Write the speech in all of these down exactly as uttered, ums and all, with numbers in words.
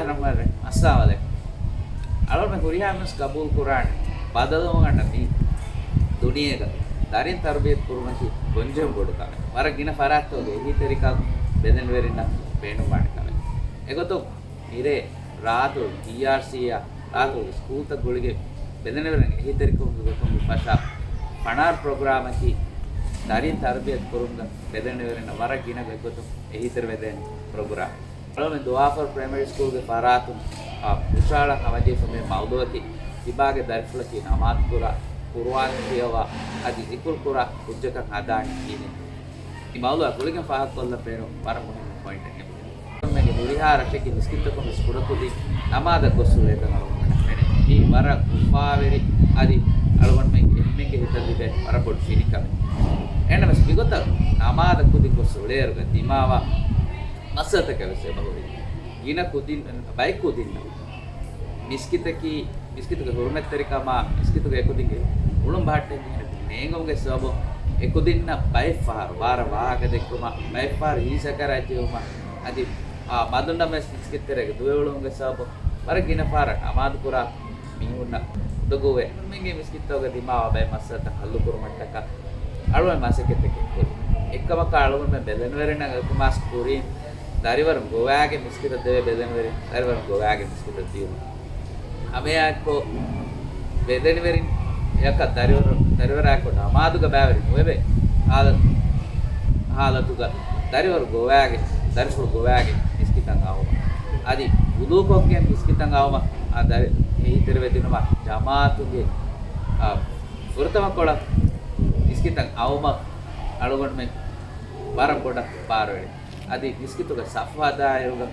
ރަޙްމާން ރަޙީމް. އައްސަލާމު ޢަލައިކުމް. އަޅުގަނޑު ހުރިހާ މީސް ގަބޫލު ކުރާނެ ބަދަލުވުމަށް މި ދުނިޔޭގަ ދަރިން ތަރުބިޔަތު ކުރުމަކީ ގޮންޖެހުން ބޮޑު ކަމެއް. ވަރަށް ގިނަ ފަރާތްތަކުގެ އެހީތެރިކަން ބެލެނިވެރިންނަށް ބޭނުންވާނެ ކަމެއް. އެގޮތުން މިރޭ ރާއަތޮޅު ޓީއާރްސީއާ ރާއަތޮޅުގެ ސްކޫލްތައް ގުޅިގެން ބެލެނިވެރިން އެހީތެރިކަމުގެ ގޮތުން މި ފަށާ ފަނާރް ޕްރޮގްރާމަކީ ދަރިން ތަރުބިޔަތު ކުރުމުގަ ބެލެނިވެރިންނަށް ވަރަށް ގިނަ ގޮތްގޮތުން އެހީތެރިވެދޭނެ ޕްރޮގްރާމެއް. އަޅުގަނޑު ދުވާފަރު ޕްރައިމަރީ ސްކޫލްގެ ފަރާތުން ހުށަހަޅަން ހަމަޖެހިފަ މި މައުޟޫޢަކީ ތިބާގެ ދަރިފުޅަކީ ނަމާދު ކުރާ، ޤުރުއާން ކިޔަވާ، އަދި ޒިކުރު ކުރާ ކުއްޖަކަށް ހަދާނީ ކިހިނެއް. މި މައުޟޫޢާ ގުޅިގެން ފާހަގަކޮށްލަން ބޭނުން ވަރަށް މުހިންމު ޕޮއިންޓެއް އެބަ. އަޅުގަނޑުމެންގެ ހުރިހާ ރަށެއްގެ މިސްކިތްތަކުން ވެސް ކުޑަކުދިން ނަމާދަށް ގޮސް އުޅޭކަން އަޅުގަނޑުމެންނަށް ފެނޭ. މީ ވަރަށް އުފާވެރި އަދި އަޅުގަނޑުމެން އެންމެންގެ ހިތަށް ލިބޭ ވަރަށް ބޮޑު ފިނިކަމެއް. އެހެންނަމަވެސް މިގޮތަށް ނަމާދަށް ކުދިން ގޮސް އުޅޭއިރުގަ ދިމާވާ މައްސަލަތަކެއް ވެސް އެބަހުރި. ގިނަ ކުދިން، ބައެއް ކުދިންނަށް މިސްކިތަކީ، މިސްކިތުގެ ހުރުމަތްތެރިކަމާ، މިސްކިތުގެ އެކުދިންގެ އުޅުން ބަހައްޓެން ޖެހޭ ނޭނގުމުގެ ސަބަބުން އެކުދިންނަށް ބައެއް ފަހަރު ބާރަށް ވާހަކަ ދެއްކުމާ، ބައެއް ފަހަރު ހީސަކަރާތް ޖެހުމާ، އަދި އާ މަދުންނަށް ވެސް މިސްކިތްތެރޭގަ ދުވެ އުޅުމުގެ ސަބަބުން ވަރަށް ގިނަ ފަހަރަށް ނަމާދު ކުރާ މީހުންނަށް އުނދަގޫވޭ. އަޅުގަނޑުމެންގެ މިސްކިތްތަކުގަ ދިމާވާ ބައެއް މައްސަލަތައް ހައްލު ކުރުމަށްޓަކާ އަޅުގަނޑު މަސައްކަތްތަކެއް ކުރި. އެއްކަމަކާ އަޅުގަނޑުމެން ބެލެނިވެރިންނަށް އިލްތިމާސް ކުރީ، ދަރިވަރުން ގޮވާގެން މިސްކިތަށް ދެވޭ ބެލެނިވެރިން، ދަރިވަރުން ގޮވާގެން މިސްކިތަށް ދިޔުން. ހަމައެއާއެއްކޮށް، ބެލެނިވެރިން އެއަކަށް ދަރިވަރު، ދަރިވަރާއެކު ނަމާދުގަ ބައިވެރި ނުވެވޭ ހާލަ-، ހާލަތުގަ ދަރިވަރު ގޮވާގެ، ދަރިފުޅު ގޮވާގެ މިސްކިތަށް އައުމަށް. އަދި ވުޟޫކޮށްގެން މިސްކިތަށް އައުމަށް އާ ދަރި އެހީތެރިވެދިނުމަށް ޖަމާޢަތުގެ، އާ، ފުރަތަމަ ކޮޅަށް މިސްކިތަށް އައުމަށް އަޅުގަނޑުމެން ވަރަށް ބޮޑަށް ބާރުއެޅި. އަދި މިސްކިތުގެ ސަފް ހަދާއިރުގަ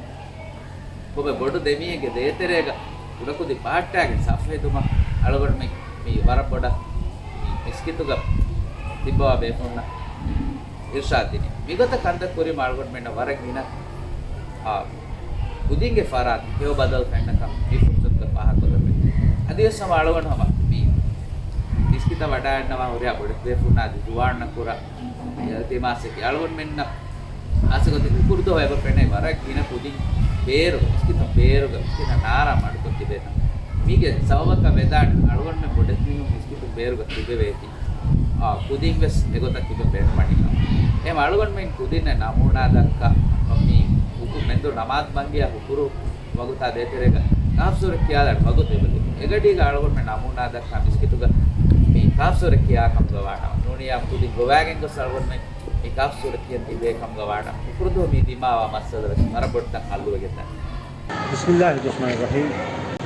ކޮބެ ބޮޑު ދެމީހެއްގެ ދޭތެރޭގަ ކުޑަކުދި ބަހައްޓާގެން ސަފް ހެދުމަށް އަޅުގަނޑުމެން މި ވަރަށް ބޮޑަށް މި މިސްކިތުގަ ތިއްބަވާ ބޭފުޅުންނަށް އިރްޝާދް ދިނީ. މިގޮތަށް ކަންތައް ކުރީމަ އަޅުގަނޑުމެންނަށް ވަރަށް ގިނަ، އާ، ކުދިންގެ ފަރާތުން ހެޔޮ ބަދަލު ފެންނަކަން މި ފުރުސަތުގަ ފާހަގަކޮށްލަން. އަދިވެސް ހަމަ އަޅުގަނޑު ހަމަ މި މިސްކިތަށް ވަޑައިގަންނަވާ ހުރިހާ ބޮޑެތި ބޭފުޅުންނާ އަދި ޒުވާނުންނަށް ކުރާ އިލްތިމާސެކޭ. އަޅުގަނޑުމެންނަށް ހާއްސަގޮތެއް ހުކުރުދުވަހު އެބަ ފެނޭ ވަރަށް ގިނަ ކުދިން ބޭރު، މިސްކިތުން ބޭރުގަ މިސްކިތަށް ނާރާ މަޑުކޮށް ތިބޭތަން. މީގެ ސަބަބަކަށް ވެދާނެ އަޅުގަނޑުމެން ބޮޑެތި މީހުން މިސްކިތުން ބޭރުގަ ތިބެވޭތީ. އާ، ކުދިން ވެސް އެގޮތަށް ތިބެން ބޭނުމަށް ނިކަން. އެހެން އަޅުގަނޑުމެން ކުދިންނަށް ނަމޫނާ ދައްކާ މި ހުކު-، މެންދުރު ނަމާދު ބަންގިޔާ ހުކުރު ވަގުތާ ދޭތެރޭގަ ކާފަ ސޫރަ ކިޔާލާނެ ވަގުތު އެބަ ލިބި. އެގަޑީގަ އަޅުގަނޑުމެން ނަމޫނާ ދައްކާ މިސްކިތުގަ މި ކާފަ ސޫރަ ކިޔާ ކަމުގަ ވާނަމަ، ނޫނިޔާ ކުދިން ގޮވާގެން ގޮސް އަޅުގަނޑުމެން މި ކާފަ ސޫރަ ކިޔަން ތިބޭ ކަމުގަ ވާނަމަ، ހުކުރުދުވަހު މި ދިމާވާ މައްސަލަ ވެސް ވަރަށް ބޮޑުތަން ހައްލުވެގެންދާނެ. بسم الله الرحمن الرحيم.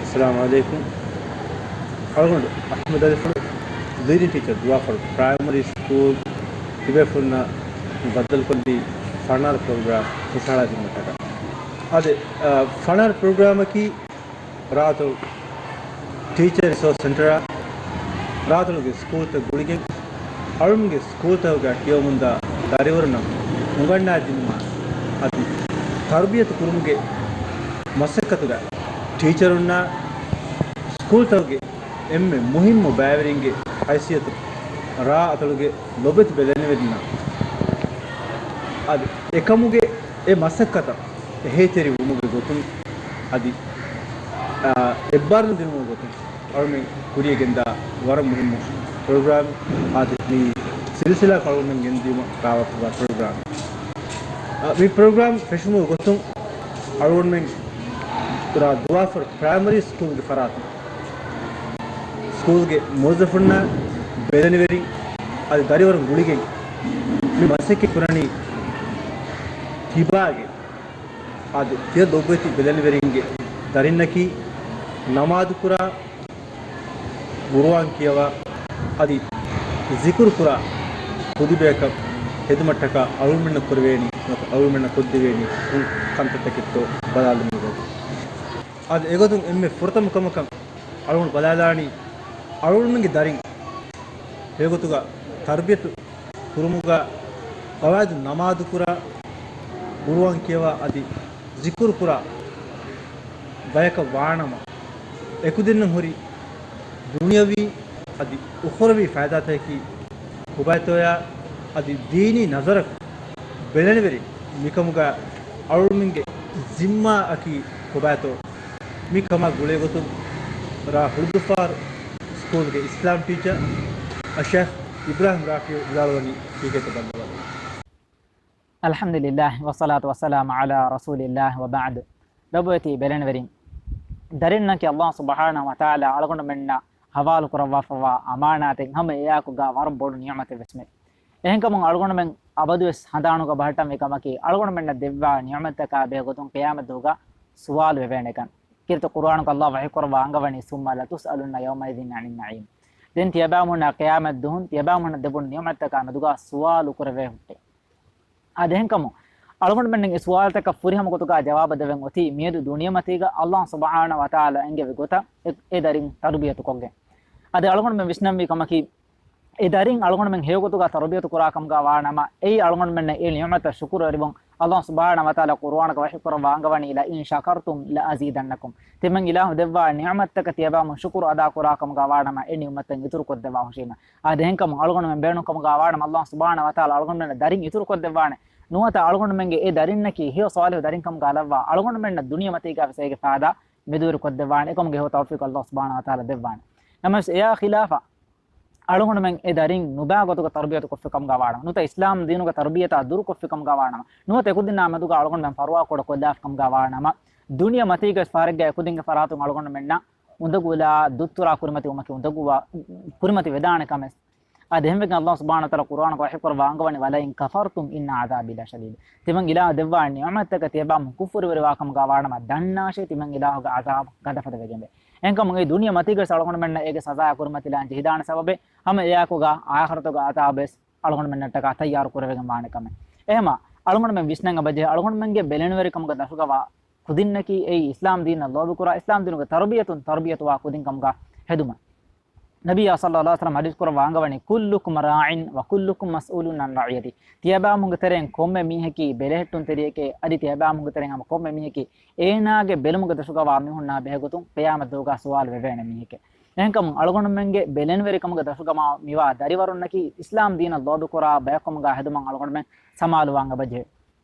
السلام عليكم. އަޅުގަނޑު އަޙްމަދު އަލިފުޅު، ލީޑިން ޓީޗަރ ދުވާފަރު ޕްރައިމަރީ ސްކޫލް ތިބޭފުޅުންނަށް ބައްދަލުކޮށްލީ ފަނާރް ޕްރޮގްރާމް ހުށަހަޅާދިނުމަށްޓަކާ. އާދެ، އަ، ފަނާރް ޕްރޮގްރާމަކީ ރާއަތޮޅު ޓީޗަރ ރިސޯސް ސެންޓަރ، ރާއަތޮޅުގެ ސްކޫލްތައް ގުޅިގެން، އަޅުގަނޑުގެ ސްކޫލްތަކުގަ ކިޔަވަމުންދާ ދަރިވަރުންނަށް އުނގަންނާދިނުމާ އަދި ތަރުބިޔަތު ކުރުމުގެ މަސައްކަތުގަ ޓީޗަރުންނާ ސްކޫލްތަކުގެ އެންމެ މުހިއްމު ބައިވެރިންގެ ހައިސިއްޔަތު ރާއަތޮޅުގެ ލޮބެތި ބެލެނިވެރިންނަށް އަދި އެކަމުގެ އެ މަސައްކަތަށް އެހީތެރި ވުމުގެ ގޮތުން އަދި، އާ، އެއްބާރުލުން ދިނުމުގެ ގޮތުން އަޅުމެން ކުރިޔަށް ގެންދާ ވަރަށް މުހިއްމު ޕްރޮގްރާމް އާދެ، މި ސިލްސިލާ އަޅުގަނޑުމެން ގެންދިޔުމަށް ދާވަތުވާ ޕްރޮގްރާމް. އާ، މި ޕްރޮގްރާމް ފެށުމުގެ ގޮތުން އަޅުގަނޑުމެން ރާ ދުވާފަރު ޕްރައިމަރީ ސްކޫލްގެ ފަރާތުން ސްކޫލްގެ މުވައްޒަފުންނާ ބެލެނިވެރިން އަދި ދަރިވަރުން ގުޅިގެން މި މަސައްކަތް ކުރަނީ ތިބާގެ އަދި ތިޔަ ލޮބުވެތި ބެލެނިވެރިންގެ ދަރިންނަކީ ނަމާދު ކުރާ، ޤުރުއާން ކިޔަވާ، އަދި ޒިކުރު ކުރާ ކުދިބަޔަކަށް ހެދުމަށްޓަކާ އަޅުގަނޑުމެންނަށް ކުރެވޭނީ، ނުވަތަ އަޅުގަނޑުމެންނަށް ކޮށްދެވޭނީ ކޮން ކަންތައްތަކެއްތޯ ބަލާލުމުގަ. އަދި އެގޮތުން އެންމެ ފުރަތަމަ ކަމަކަށް އަޅުގަނޑު ބަލާލާނީ އަޅުގަނޑުމެންގެ ދަރިން އެގޮތުގަ ތަރުބިޔަތު ކުރުމުގަ ގަވާއިދު ނަމާދު ކުރާ، ޤުރުއާން ކިޔަވާ އަދި ޒިކުރު ކުރާ ބަޔަކަށް ވާނަމަ، އެކުދިންނަށް ހުރި ދުނިޔަވީ އަދި އުޚްރަވީ ފައިދާތަކަކީ ކޮބާތޯޔާ އަދި ދީނީ ނަޒަރަކުން ބެލެނިވެރިން މިކަމުގަ އަޅުގަނޑުމެންގެ ޒިންމާއަކީ ކޮބާތޯ މި ކަމާ ގުޅޭގޮތުން ރ. ހުޅުދުފާރު ސްކޫލްގެ އިސްލާމް ޓީޗަރ އައްޝައިޚް އިބްރާހިމް ރާފިޢު ވިދާޅުވަނީ ކީކޭތޯ ބައްލަވާލަން. އަލްޙަމްދުލިއްލާހި ވައްޞަލާތު ވައްސަލާމު ޢަލާ ރަސޫލިއްލާހި ވަބަޢްދު. ލޮބުވެތި ބެލެނިވެރިން، ދަރިންނަކީ ﷲ ސުބްޙާނަހު ވަތަޢާލާ އަޅުގަނޑުމެންނަށް ޙަވާލުކުރައްވާފައިވާ އަމާނާތެއް، ހަމަ އެއާއެކުގާ ވަރަށް ބޮޑު ނިޢުމަތެއް ވެސްމެ. އެހެންކަމުން އަޅުގަނޑުމެން އަބަދުވެސް ހަނދާނުގަ ބަހައްޓަންވީ ކަމަކީ، އަޅުގަނޑުމެންނަށް ދެއްވާ ނިޢުމަތްތަކާ ބެހޭގޮތުން ޤިޔާމަތްދުވަހުގަ ސުވާލު ވެވޭނެކަން. ކީރިތި ޤުރުއާނުގަ ﷲ ވަޙީކުރައްވާ އަންގަވަނީ، ثُمَّ لَتُسْأَلُنَّ يَوْمَئِذٍ عَنِ النَّعِيمِ. ދެން ތިޔަބައިމީހުންނަށް ޤިޔާމަތްދުވަހުން ތިޔަބައިމީހުންނަށް ދެއްވުނު ނިޢުމަތްތަކާ މެދުގަ ސުވާލު ކުރެވޭ ހުއްޓޭ. އާދެ، އެހެންކަމުން އަޅުގަނޑުމެންނަށް އެ ސުވާލުތަކަށް ފުރިހަމަ ގޮތުގަ ޖަވާބު ދެވެން އޮތީ، މިއަދު ދުނިޔެމަތީގަ ﷲ ސުބްޙާނަހު ވަތަޢާލާ އެންގެވި ގޮތަށް އެ، އެ ދަރިން ތަރުބިޔަތުކޮށްގެން. އާދެ، އަޅުގަނޑުމެން ވިސްނަންވީ ކަމަކީ، އެ ދަރިން އަޅުގަނޑުމެން ހެޔޮގޮތުގަ ތަރުބިޔަތު ކުރާ ކަމުގަ ވާނަމަ، އެއީ އަޅުގަނޑުމެންނަށް އެ ނިޢުމަތަށް ޝުކުރުވެރިވުން. ﷲ ސުބްޙާނަހު ވަތަޢާލާ ޤުރުއާނުގަ ވަޙީކުރައްވާ އަންގަވަނީ، لَئِن شَكَرْتُمْ لَأَزِيدَنَّكُمْ. ތިމަން އިލާހު ދެއްވާ ނިޢުމަތްތަކަށް ތިޔަބައިމީހުން ޝުކުރު އަދާކުރާ ކަމުގަ ވާނަމަ، އެ ނިޢުމަތްތައް އިތުރުކޮށްދެއްވާ ހުށީމަ. އާދެ، އެހެންކަމުން އަޅުގަނޑުމެން ބޭނުން ކަމުގަ ވާނަމަ، ﷲ ސުބްޙާނަހު ވަތަޢާލާ އަޅުގަނޑުމެންނަށް ދަރިން އިތުރުކޮށްދެއްވާނެ. ނުވަތަ އަޅުގަނޑުމެންގެ އެ ދަރިންނަކީ ހެޔޮ ޞާލިޙު ދަރިން ކަމުގަ ލައްވާ، އަޅުގަނޑުމެންނަށް ދުނިޔެމަތީގަވެސް އޭގެ ފައިދާ މެދުވެރިކޮށްދެއްވާނެ. އެކަމުގެ ހެޔޮ ތައުފީޤު ﷲ ސުބްޙާނަހު ވަތަޢާލާ ދެއްވާނެ. ނަމަވެސް އެއާ ޚިލާފަށް އަޅުގަނޑުމެން އެ ދަރިން ނުބައި ގޮތުގަ ތަރުބިޔަތު ކޮށްފި ކަމުގަ ވާނަމަ، ނުވަތަ އިސްލާމް ދީނުގެ ތަރުބިޔަތާ ދުރުކޮށްފި ކަމުގަ ވާނަމަ، ނުވަތަ އެކުދިންނާ މެދުގަ އަޅުގަނޑުމެން ފަރުވާ ކުޑަ ކޮށްލާފި ކަމުގަ ވާނަމަ، ދުނިޔެމަތީގަވެސް ފާރެއްގަ އެކުދިންގެ ފަރާތުން އަޅުގަނޑުމެންނަށް އުނދަގުލާ ދުއްތުރާ ކުރިމަތިވުމަކީ އުނދަގޫވާ، ކުރިމަތި ވެދާނެ ކަމެއް. އާދެ، އެހެންވެގެން ﷲ ސުބްޙާނަހު ވަތަޢާލާ ޤުރުއާނުގަ ވަޙީކުރައްވާ އަންގަވަނީ، وَلَئِن كَفَرْتُمْ إِنَّ عَذَابِي لَشَدِيدٌ. ތިމަން އިލާހު ދެއްވާ ނިޢުމަތްތަކަށް ތިޔަބައިމީހުން ކުފުރުވެރިވާ ކަމުގަ ވާނަމަ، ދަންނާށޭ، ތިމަން އިލާހުގެ ޢަޛާބު ގަދަފަދަ ވެގެންވޭ. އެހެންކަމުން އެ ދުނިޔެމަތީގަވެސް އަޅުގަނޑުމެންނަށް އޭގެ ސަޒާއާ ކުރިމަތިލާން ޖެހިދާނެ ސަބަބެއް، ހަމަ އެއާއެކުގަ އާޚިރަތުގެ ޢަޛާބުވެސް އަޅުގަނޑުމެންނަށްޓަކާ ތައްޔާރު ކުރެވިގެން ވާނެ ކަމެއް. އެހެމަ އަޅުގަނޑުމެން ވިސްނަން އެބަޖެހޭ، އަޅުގަނޑުމެންގެ ބެލެނިވެރިކަމުގެ ދަށުގަވާ ކުދިންނަކީ އެއީ އިސްލާމް ދީނަށް ލޯބިކުރާ، އިސްލާމް ދީނުގެ ތަރުބިޔަތުން ތަރުބިޔަތުވާ ކުދިން ކަމުގަ ހެދުމަށް. ނަބިއްޔާ ޞައްލައްލާހު ޢަލައިހި ވަސައްލަމަ ޙަދީޘް ކުރައްވާ އަންގަވަނީ، كُلُّكُمْ رَاعٍ وَكُلُّكُمْ مَسْئُولٌ عَنْ رَعِيَّتِهِ. ތިޔަބައިމީހުންގެ ތެރެއިން ކޮންމެ މީހަކީ ބެލެހެއްޓުންތެރިއެކޭ، އަދި ތިޔަބައިމީހުންގެ ތެރެއިން ހަމަ ކޮންމެ މީހަކީ އޭނާގެ ބެލުމުގެ ދަށުގަވާ މީހުންނާ ބެހޭގޮތުން ޤިޔާމަތްދުވަހުގަ ސުވާލު ވެވޭނެ މީހެކޭ. އެހެންކަމުން އަޅުގަނޑުމެންގެ ބެލެނިވެރިކަމުގެ ދަށުގަވާ މިވާ ދަރިވަރުންނަކީ އިސްލާމް ދީނަށް ލޯބިކުރާ ބަޔަކު ކަމުގަ ހެދުމަށް އަޅުގަނޑުމެން ސަމާލުވާން އެބަޖެހޭ.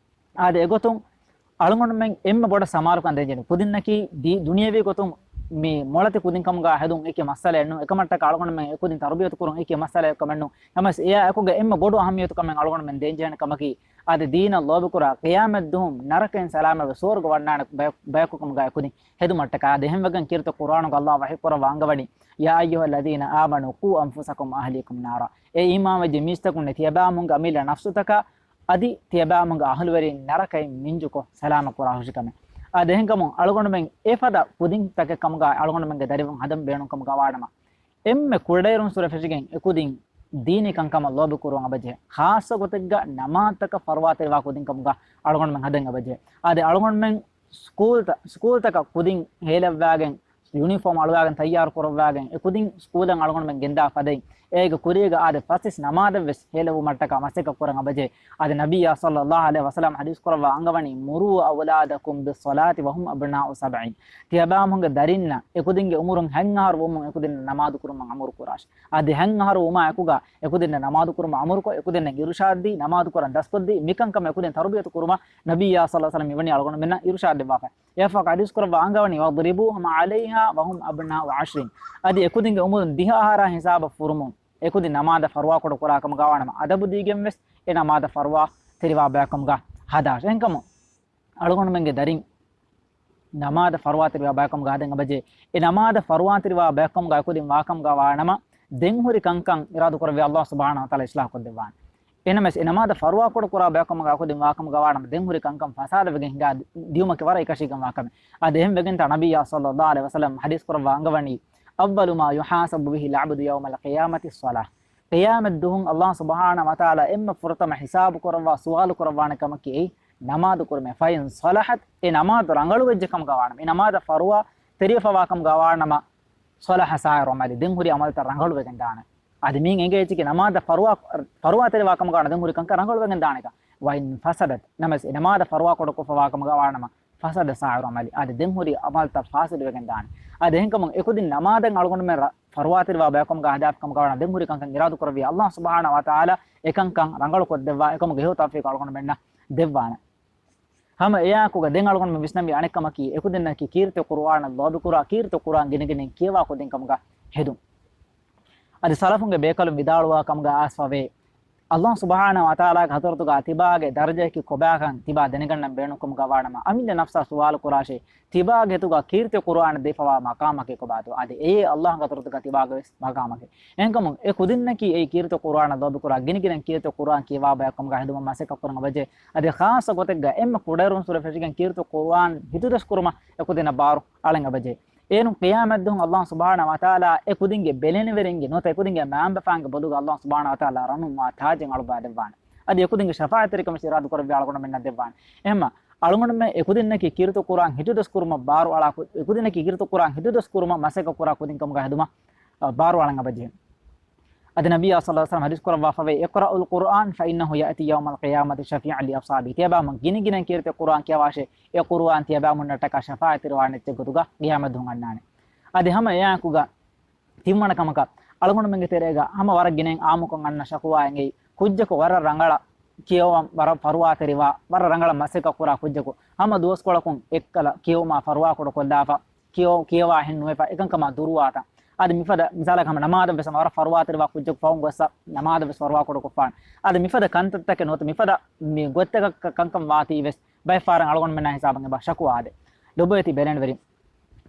އާދެ، އެގޮތުން އަޅުގަނޑުމެން އެންމެ ބޮޑަށް ސަމާލުކަން ދޭންޖެހޭނީ ކުދިންނަކީ ދީ-، ދުނިޔެވީ ގޮތުން މި މޮޅަތި ކުދިން ކަމުގަ ހެދުން އެކި މައްސަލައެއް ނޫން. އެކަމަށްޓަކާ އަޅުގަނޑުމެން އެކުދިން ތަރުބިޔަތު ކުރުން އެކި މައްސަލައެއް ކަމެއް ނޫން. ނަމަވެސް އެއާ އެކުގަ އެންމެ ބޮޑު އަހައްމިޔަތު ކަމެއް އަޅުގަނޑުމެން ދޭންޖެހޭނެ ކަމަކީ، އާދެ، ދީނަށް ލޯބިކުރާ، ޤިޔާމަތްދުވަހު ނަރަކައިން ސަލާމަތްވެ ސުވަރުގަ ވަންނާނެ ބަޔަ-، ބަޔަކު ކަމުގަ އެކުދިން ހެދުމަށްޓަކާ. އާދެ، އެހެންވެގެން ކީރިތި ޤުރުއާނުގަ ﷲ ވަޙީކުރައްވާ އަންގަވަނީ، يَا أَيُّهَا الَّذِينَ آمَنُوا قُوا أَنْفُسَكُمْ وَأَهْلِيكُمْ نَارًا. އޭ އީމާންވެއްޖެ މީސްތަކުންނޭ، ތިޔަބައިމީހުންގެ އަމިއްލަ ނަފްސުތަކާ އަދި ތިޔަބައިމީހުންގެ އަހުލުވެރިން ނަރަކައިން މިންޖުކޮށް ސަލާމަތް ކުރާ ހުށިކަމެއް. އާދެ، އެހެންކަމުން އަޅުގަނޑުމެން އެފަދަ ކުދިންތަކެއް ކަމުގަ އަޅުގަނޑުމެންގެ ދަރިވަރުން ހަދަން ބޭނުން ކަމުގަ ވާނަމަ، އެންމެ ކުޑައިރުން ސުރެ ފެށިގެން އެކުދިން ދީނީ ކަންކަމަށް ލޯބި ކުރުވަން އެބަޖެހޭ. ޚާއްޞަ ގޮތެއްގަ ނަމާދުތަކަށް ފަރުވާތެރިވާ ކުދިން ކަމުގަ އަޅުގަނޑުމެން ހަދަން އެބަޖެހޭ. އާދެ، އަޅުގަނޑުމެން ސްކޫލްތަ-، ސްކޫލްތަކަށް ކުދިން ހޭލައްވާގެން، ޔުނީފޯމް އަޅުވާގެން ތައްޔާރު ކުރައްވާގެން، އެ ކުދިން ސްކޫލަށް އަޅުގަނޑުމެން ގެންދާ ފަދައިން، އޭގެ ކުރީގަ އާދެ ފަސް ނަމާދަށްވެސް ހޭލެވުމަށްޓަކާ މަސައްކަތް ކުރަން އެބަޖެހޭ. އާދެ، ނަބިއްޔާ ޞައްލައްލާހު ޢަލައިހި ވަސައްލަމަ ޙަދީޘް ކުރައްވާ އަންގަވަނީ، مُرُوا أَوْلَادَكُم بِالصَّلَاةِ وَهُمْ أَبْنَاءُ سَبْعٍ. ތިޔަބައިމީހުންގެ ދަރިންނަށް އެކުދިންގެ އުމުރުން ހަތް އަހަރު ވުމުން އެކުދިންނަށް ނަމާދު ކުރުމަށް އަމުރު ކުރާށި. އަދި ހަތް އަހަރު ވުމާ އެކުގަ އެކުދިންނަށް ނަމާދު ކުރުމަށް އަމުރުކޮށް، އެކުދިންނަށް އިރުޝާދްދީ، ނަމާދު ކުރަން ދަސްކޮށްދީ، މިކަންކަމަށް އެކުދިން ތަރުބިޔަތު ކުރުމަށް ނަބިއްޔާ ޞައްލައްލާހު ޢަލައިހި ވަސައްލަމަ މިވަނީ އަޅުގަނޑުމެންނަށް އިރުޝާދް ދެއްވާފަ. އެއަށްފަހު ޙަދީޘް ކުރައްވާ އަންގަވަނީ، وَاضْرِبُوهُمْ عَلَيْهَا وَهُمْ أَبْنَاءُ عَشْرٍ. އަދި އެކުދިންގެ އުމުރުން ދިހަ އަހަރާ ހިސާބަށް ފުރުމުން އެކުދިން ނަމާދަށް ފަރުވާކުޑަ ކުރާ ކަމުގަ ވާނަމަ، އަދަބު ދީގެން ވެސް އެ ނަމާދަށް ފަރުވާތެރިވާ ބަޔަކު ކަމުގަ ހަދާށި. އެހެންކަމުން އަޅުގަނޑުމެންގެ ދަރިން ނަމާދަށް ފަރުވާތެރިވާ ބަޔަކު ކަމުގަ ހަދަން އެބަޖެހޭ. އެ ނަމާދަށް ފަރުވާތެރިވާ ބަޔަކު ކަމުގަ އެކުދިން ވާކަމުގަ ވާނަމަ، ދެން ހުރި ކަންކަން އިރާދަކުރެއްވިޔާ ﷲ ސުބްޙާނަހޫ ވަތަޢާލާ އިޞްލާޙު ކޮށްދެއްވާނެ. އެނަމަވެސް، އެ ނަމާދަށް ފަރުވާކުޑަ ކުރާ ބަޔަކު ކަމުގަ އެކުދިން ވާކަމުގަ ވާނަމަ، ދެން ހުރި ކަންކަން ފަސާދަވެގެން ހިނގާ ދިޔުމަކީ ވަރަށް އެކަށީގެންވާ ކަމެއް. އާދެ، އެހެން ވެގެންތާ ނަބިއްޔާ ޞައްލައްލާހު ޢަލައިހި ވަސައްލަމަ ޙަދީޘް ކުރައްވާ އަންގަވަނީ، أَوَّلُ مَا يُحَاسَبُ بِهِ الْعَبْدُ يَوْمَ الْقِيَامَةِ الصَّلَاةُ. ޤިޔާމަތްދުވަހުން ﷲ ސުބްޙާނަހޫ ވަތަޢާލާ އެންމެ ފުރަތަމަ ޙިސާބު ކުރައްވާ، ސުވާލު ކުރައްވާނެ ކަމަކީ އެއީ ނަމާދު ކުރުމޭ. فَإِنْ صَلَحَتْ، އެ ނަމާދު ރަނގަޅުވެއްޖެ ކަމުގަ ވާނަމަ، އެ ނަމާދަށް ފަރުވާ ތެރިވެފަވާ ކަމުގަ ވާނަމަ، صَلَحَ سَائِرُ الْعَمَلِ، ދެން ހުރި ޢަމަލުތައް ރަނގަޅުވެގެން ދާނެ. އަދި މިއިން އެނގޭ އެއްޗަކީ ނަމާދަށް ފަރުވާ، ފަރުވާތެރިވާ ކަމުގަ ވާނަމަ، ދެން ހުރި ކަންކަން ރަނގަޅުވެގެން ދާނެކަން. وَإِنْ فَسَدَتْ، ނަމަވެސް އެ ނަމާދަށް ފަރުވާ ކުޑަކޮށްފަވާ ކަމުގަ ވާނަމަ، فَسَدَ سَائِرُ الْعَمَلِ، އަދި ދެން ހުރި ޢަމަލުތައް ފާސިދުވެގެން ދާނެ. އަދި އެހެންކަމުން އެކުދިން ނަމާދަށް އަޅުގަނޑުމެން ރަ-، ފަރުވާތެރިވާ ބަޔަކު ކަމުގަ ހަދާފި ކަމުގަ ވާނަމަ، ދެން ހުރި ކަންކަން އިރާދަ ކުރެއްވިޔާ ﷲ ސުބްޙާނަހޫ ވަތަޢާލާ އެކަންކަން ރަނގަޅު ކޮށްދެއްވާ، އެކަމުގެ ހެޔޮ ތައުފީޤު އަޅުގަނޑުމެންނަށް ދެއްވާނެ. ހަމަ އެއާއެކުގަ ދެން އަޅުގަނޑުމެން ވިސްނަންވީ އަނެއްކަމަކީ، އެކުދިންނަކީ ކީރިތި ޤުރުއާނަށް ލޯބިކުރާ، ކީރިތި ޤުރުއާން ގިނަގިނައިން ކިޔަވާ ކުދިން ކަމުގަ ހެދުން. އަދި ސަލަފުންގެ ބޭކަލުން ވިދާޅުވާ ކަމުގަ އައިސްފަވޭ، ﷲ ސުބްޙާނަހޫ ވަތަޢާލާގެ ޙަޟްރަތުގަ ތިބާގެ ދަރަޖައަކީ ކޮބާކަން ތިބާ ދެނެގަންނަން ބޭނުންކަމުގަ ވާނަމަ، އަމިއްލަ ނަފްސާ ސުވާލު ކުރާށޭ، ތިބާގެ ހިތުގަ ކީރިތި ޤުރުއާނަށް ދީފަވާ މަޤާމަކީ ކޮބާތޯ؟ އަދި އެއީ ﷲ ގެ ޙަޟްރަތުގަ ތިބާގެ ވެސް މަޤާމަކީ. އެހެންކަމުން އެ ކުދިންނަކީ އެއީ ކީރިތި ޤުރުއާނަށް ލޯބިކުރާ، ގިނަގިނައިން ކީރިތި ޤުރުއާން ކިޔަވާ ބަޔަކު ކަމުގަ ހެދުމަށް މަސައްކަތް ކުރަން އެބަޖެހޭ. އަދި ޚާއްޞަ ގޮތެއްގަ އެންމެ ކުޑައިރުން ސުރެ ފެށިގެން ކީރިތި ޤުރުއާން ހިތުދަސްކުރުމަށް އެކުދިންނަށް ބާރު އަޅަން އެބަޖެހޭ. އޭރުން ޤިޔާމަތްދުވަހު ﷲ ސުބްޙާނަހޫ ވަތަޢާލާ އެ ކުދިންގެ ބެލެނިވެރިންގެ ނުވަތަ އެ ކުދިންގެ މައިންބަފައިންގެ ބޮލުގަ ﷲ ސުބްޙާނަހޫ ވަތަޢާލާ ރަނުން މާ ތާޖެއް އަޅުއްވާ ދެއްވާނެ. އަދި އެ ކުދިންގެ ޝަފާޢަތްތެރިކަމަށް އިރާދަ ކުރެއްވި އަޅުގަނޑުމެންނަށް ދެއްވާނެ. އެހެންމަ އަޅުގަނޑުމެން އެ ކުދިންނަކީ ކީރިތި ޤުރުއާން ހިތުދަސްކުރުމަށް ބާރު އަޅާ، އެ ކުދިންނަކީ ކީރިތި ޤުރުއާން ހިތުދަސްކުރުމަށް މަސައްކަތް ކުރާ ކުދިން ކަމުގަ ހެދުމަށް، އަ، ބާރު އަޅަން އެބަޖެހޭ. އަދި ނަބިއްޔާ ޞައްލަﷲު ޢަލައިހި ވަސައްލަމަ ޙަދީޘް ކުރައްވާފަވޭ، "اقرؤوا القرآن فإنه يأتي يوم القيامة شفيعا لأصحابه." ތިޔަބައިމުން ގިނަގިނައިން ކީރިތި ޤުރުއާން ކިޔަވާށޭ، އެ ޤުރުއާން ތިޔަބައިމުންނަށްޓަކާ ޝަފާޢަތްތެރިވާނެ އެއްޗެއް ގޮތުގަ ޤިޔާމަތްދުވަހު އަންނާނެ. އަދި ހަމަ އެއާއެކުގަ ތިންވަނަ ކަމަކަށް، އަޅުގަނޑުމެންގެ ތެރޭގަ ހަމަ ވަރަށް ގިނައިން އާއްމުކޮށް އަންނަ ޝަކުވާއެއް އެއީ، ކުއްޖަކު ވަރަށް ރަނގަޅަށް ކިޔަވަން ވަރަށް ފަރުވާތެރިވާ، ވަރަށް ރަނގަޅަށް މަސައްކަތް ކުރާ ކުއްޖަކު ހަމަ ދުވަސްކޮޅަކުން އެއްކަލަ ކިޔެވުމާ ފަރުވާކުޑަ ކޮށްލާފަ، ކިޔަ-، ކިޔަވާ އެހެން ނުވެފަ، އެކަންކަމާ ދުރުވާތަން. އަދި މިފަދަ މިސާލަކަށް ހަމަ ނަމާދަށް ވެސް ވަރަށް ފަރުވާތެރިވާ ކުއްޖަކު ފަހުން ގޮއްސަ ނަމާދަށް ވެސް ފަރުވާކުޑަ ކޮށްފާނެ. އަދި މިފަދަ ކަންތައްތަކެއް ނުވަތަ މިފަދަ މި ގޮތްތަކަށް ކަ-، ކަންކަން ވާތީ ވެސް ބައެއް ފަހަރަށް އަޅުގަނޑުމެންނާ ހިސާބަށް އެބަ ޝަކުވާ ދޭ. ލޮބުވެތި ބެލެނިވެރިން،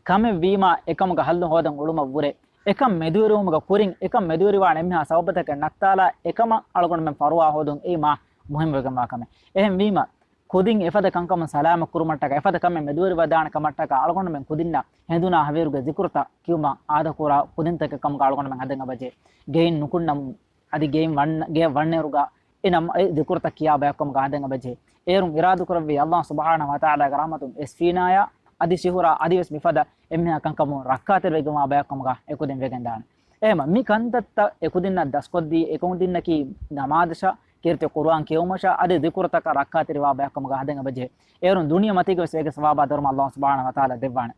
ކަމެއް ވީމާ އެކަމުގަ ހައްލު ހޯދަން އުޅުމަށް ވުރެ، އެކަން މެދުވެރިވުމުގަ ކުރިން އެކަން މެދުވެރިވާން އެންމެހާ ސަބަބުތަކެއް ނައްތާލާ އެކަމަށް އަޅުގަނޑުމެން ފަރުވާ ހޯދުން އެއީ މާ މުހިންމުވެގެންވާ ކަމެއް. އެހެންވީމަ، ކުދިން އެފަދަ ކަންކަމުން ސަލާމަތް ކުރުމަށްޓަކާ، އެފަދަ ކަމެއް މެދުވެރިވެދާނެ ކަމަށްޓަކާ، އަޅުގަނޑުމެން ކުދިންނަށް ހެނދުނާ ހަވީރުގެ ޒިކުރުތައް ކިޔުމަށް އާދަކުރާ ކުދިންތަކެއް ކަމުގަ އަޅުގަނޑުމެން ހަދަން އެބަޖެހޭ. ގެއިން ނުކުންނަމުން އަދި ގެއިން ވަން-، ގެއަށް ވަންނައިރުގަ އެ ނަމަ-، އެ ޒިކުރުތައް ކިޔާ ބަޔަކު ކަމުގަ ހަދަން އެބަޖެހޭ. އޭރުން އިރާދަކުރެއްވި ﷲ ސުބްޙާނަހޫ ވަތަޢާލާގެ ރަޙްމަތުން އެސްފީނާޔާ އަދި ޝިހުރާ އަދިވެސް މިފަދަ އެންމެހާ ކަންކަމުން ރައްކާތެރިވެގެންވާ ބަޔަކު ކަމުގަ އެކުދިން ވެގެންދާނެ. އެހެންމަ މި ކަންތައްތައް އެކުދިންނަށް ދަސްކޮށްދީ، އެކުދިންނަކީ ނަމާދަށާ، ކީރިތި ޤުރުއާން ކިޔެވުމަށާ އަދި ޒިކުރުތަކަށް ރައްކާތެރިވާ ބަޔަކު ކަމުގަ ހަދަން އެބަޖެހޭ. އޭރުން ދުނިޔެމަތީގަ ވެސް އޭގެ ސަވާބާ ދަރުމަ ﷲ ސުބްޙާނަހޫ ވަތަޢާލާ ދެއްވާނެ.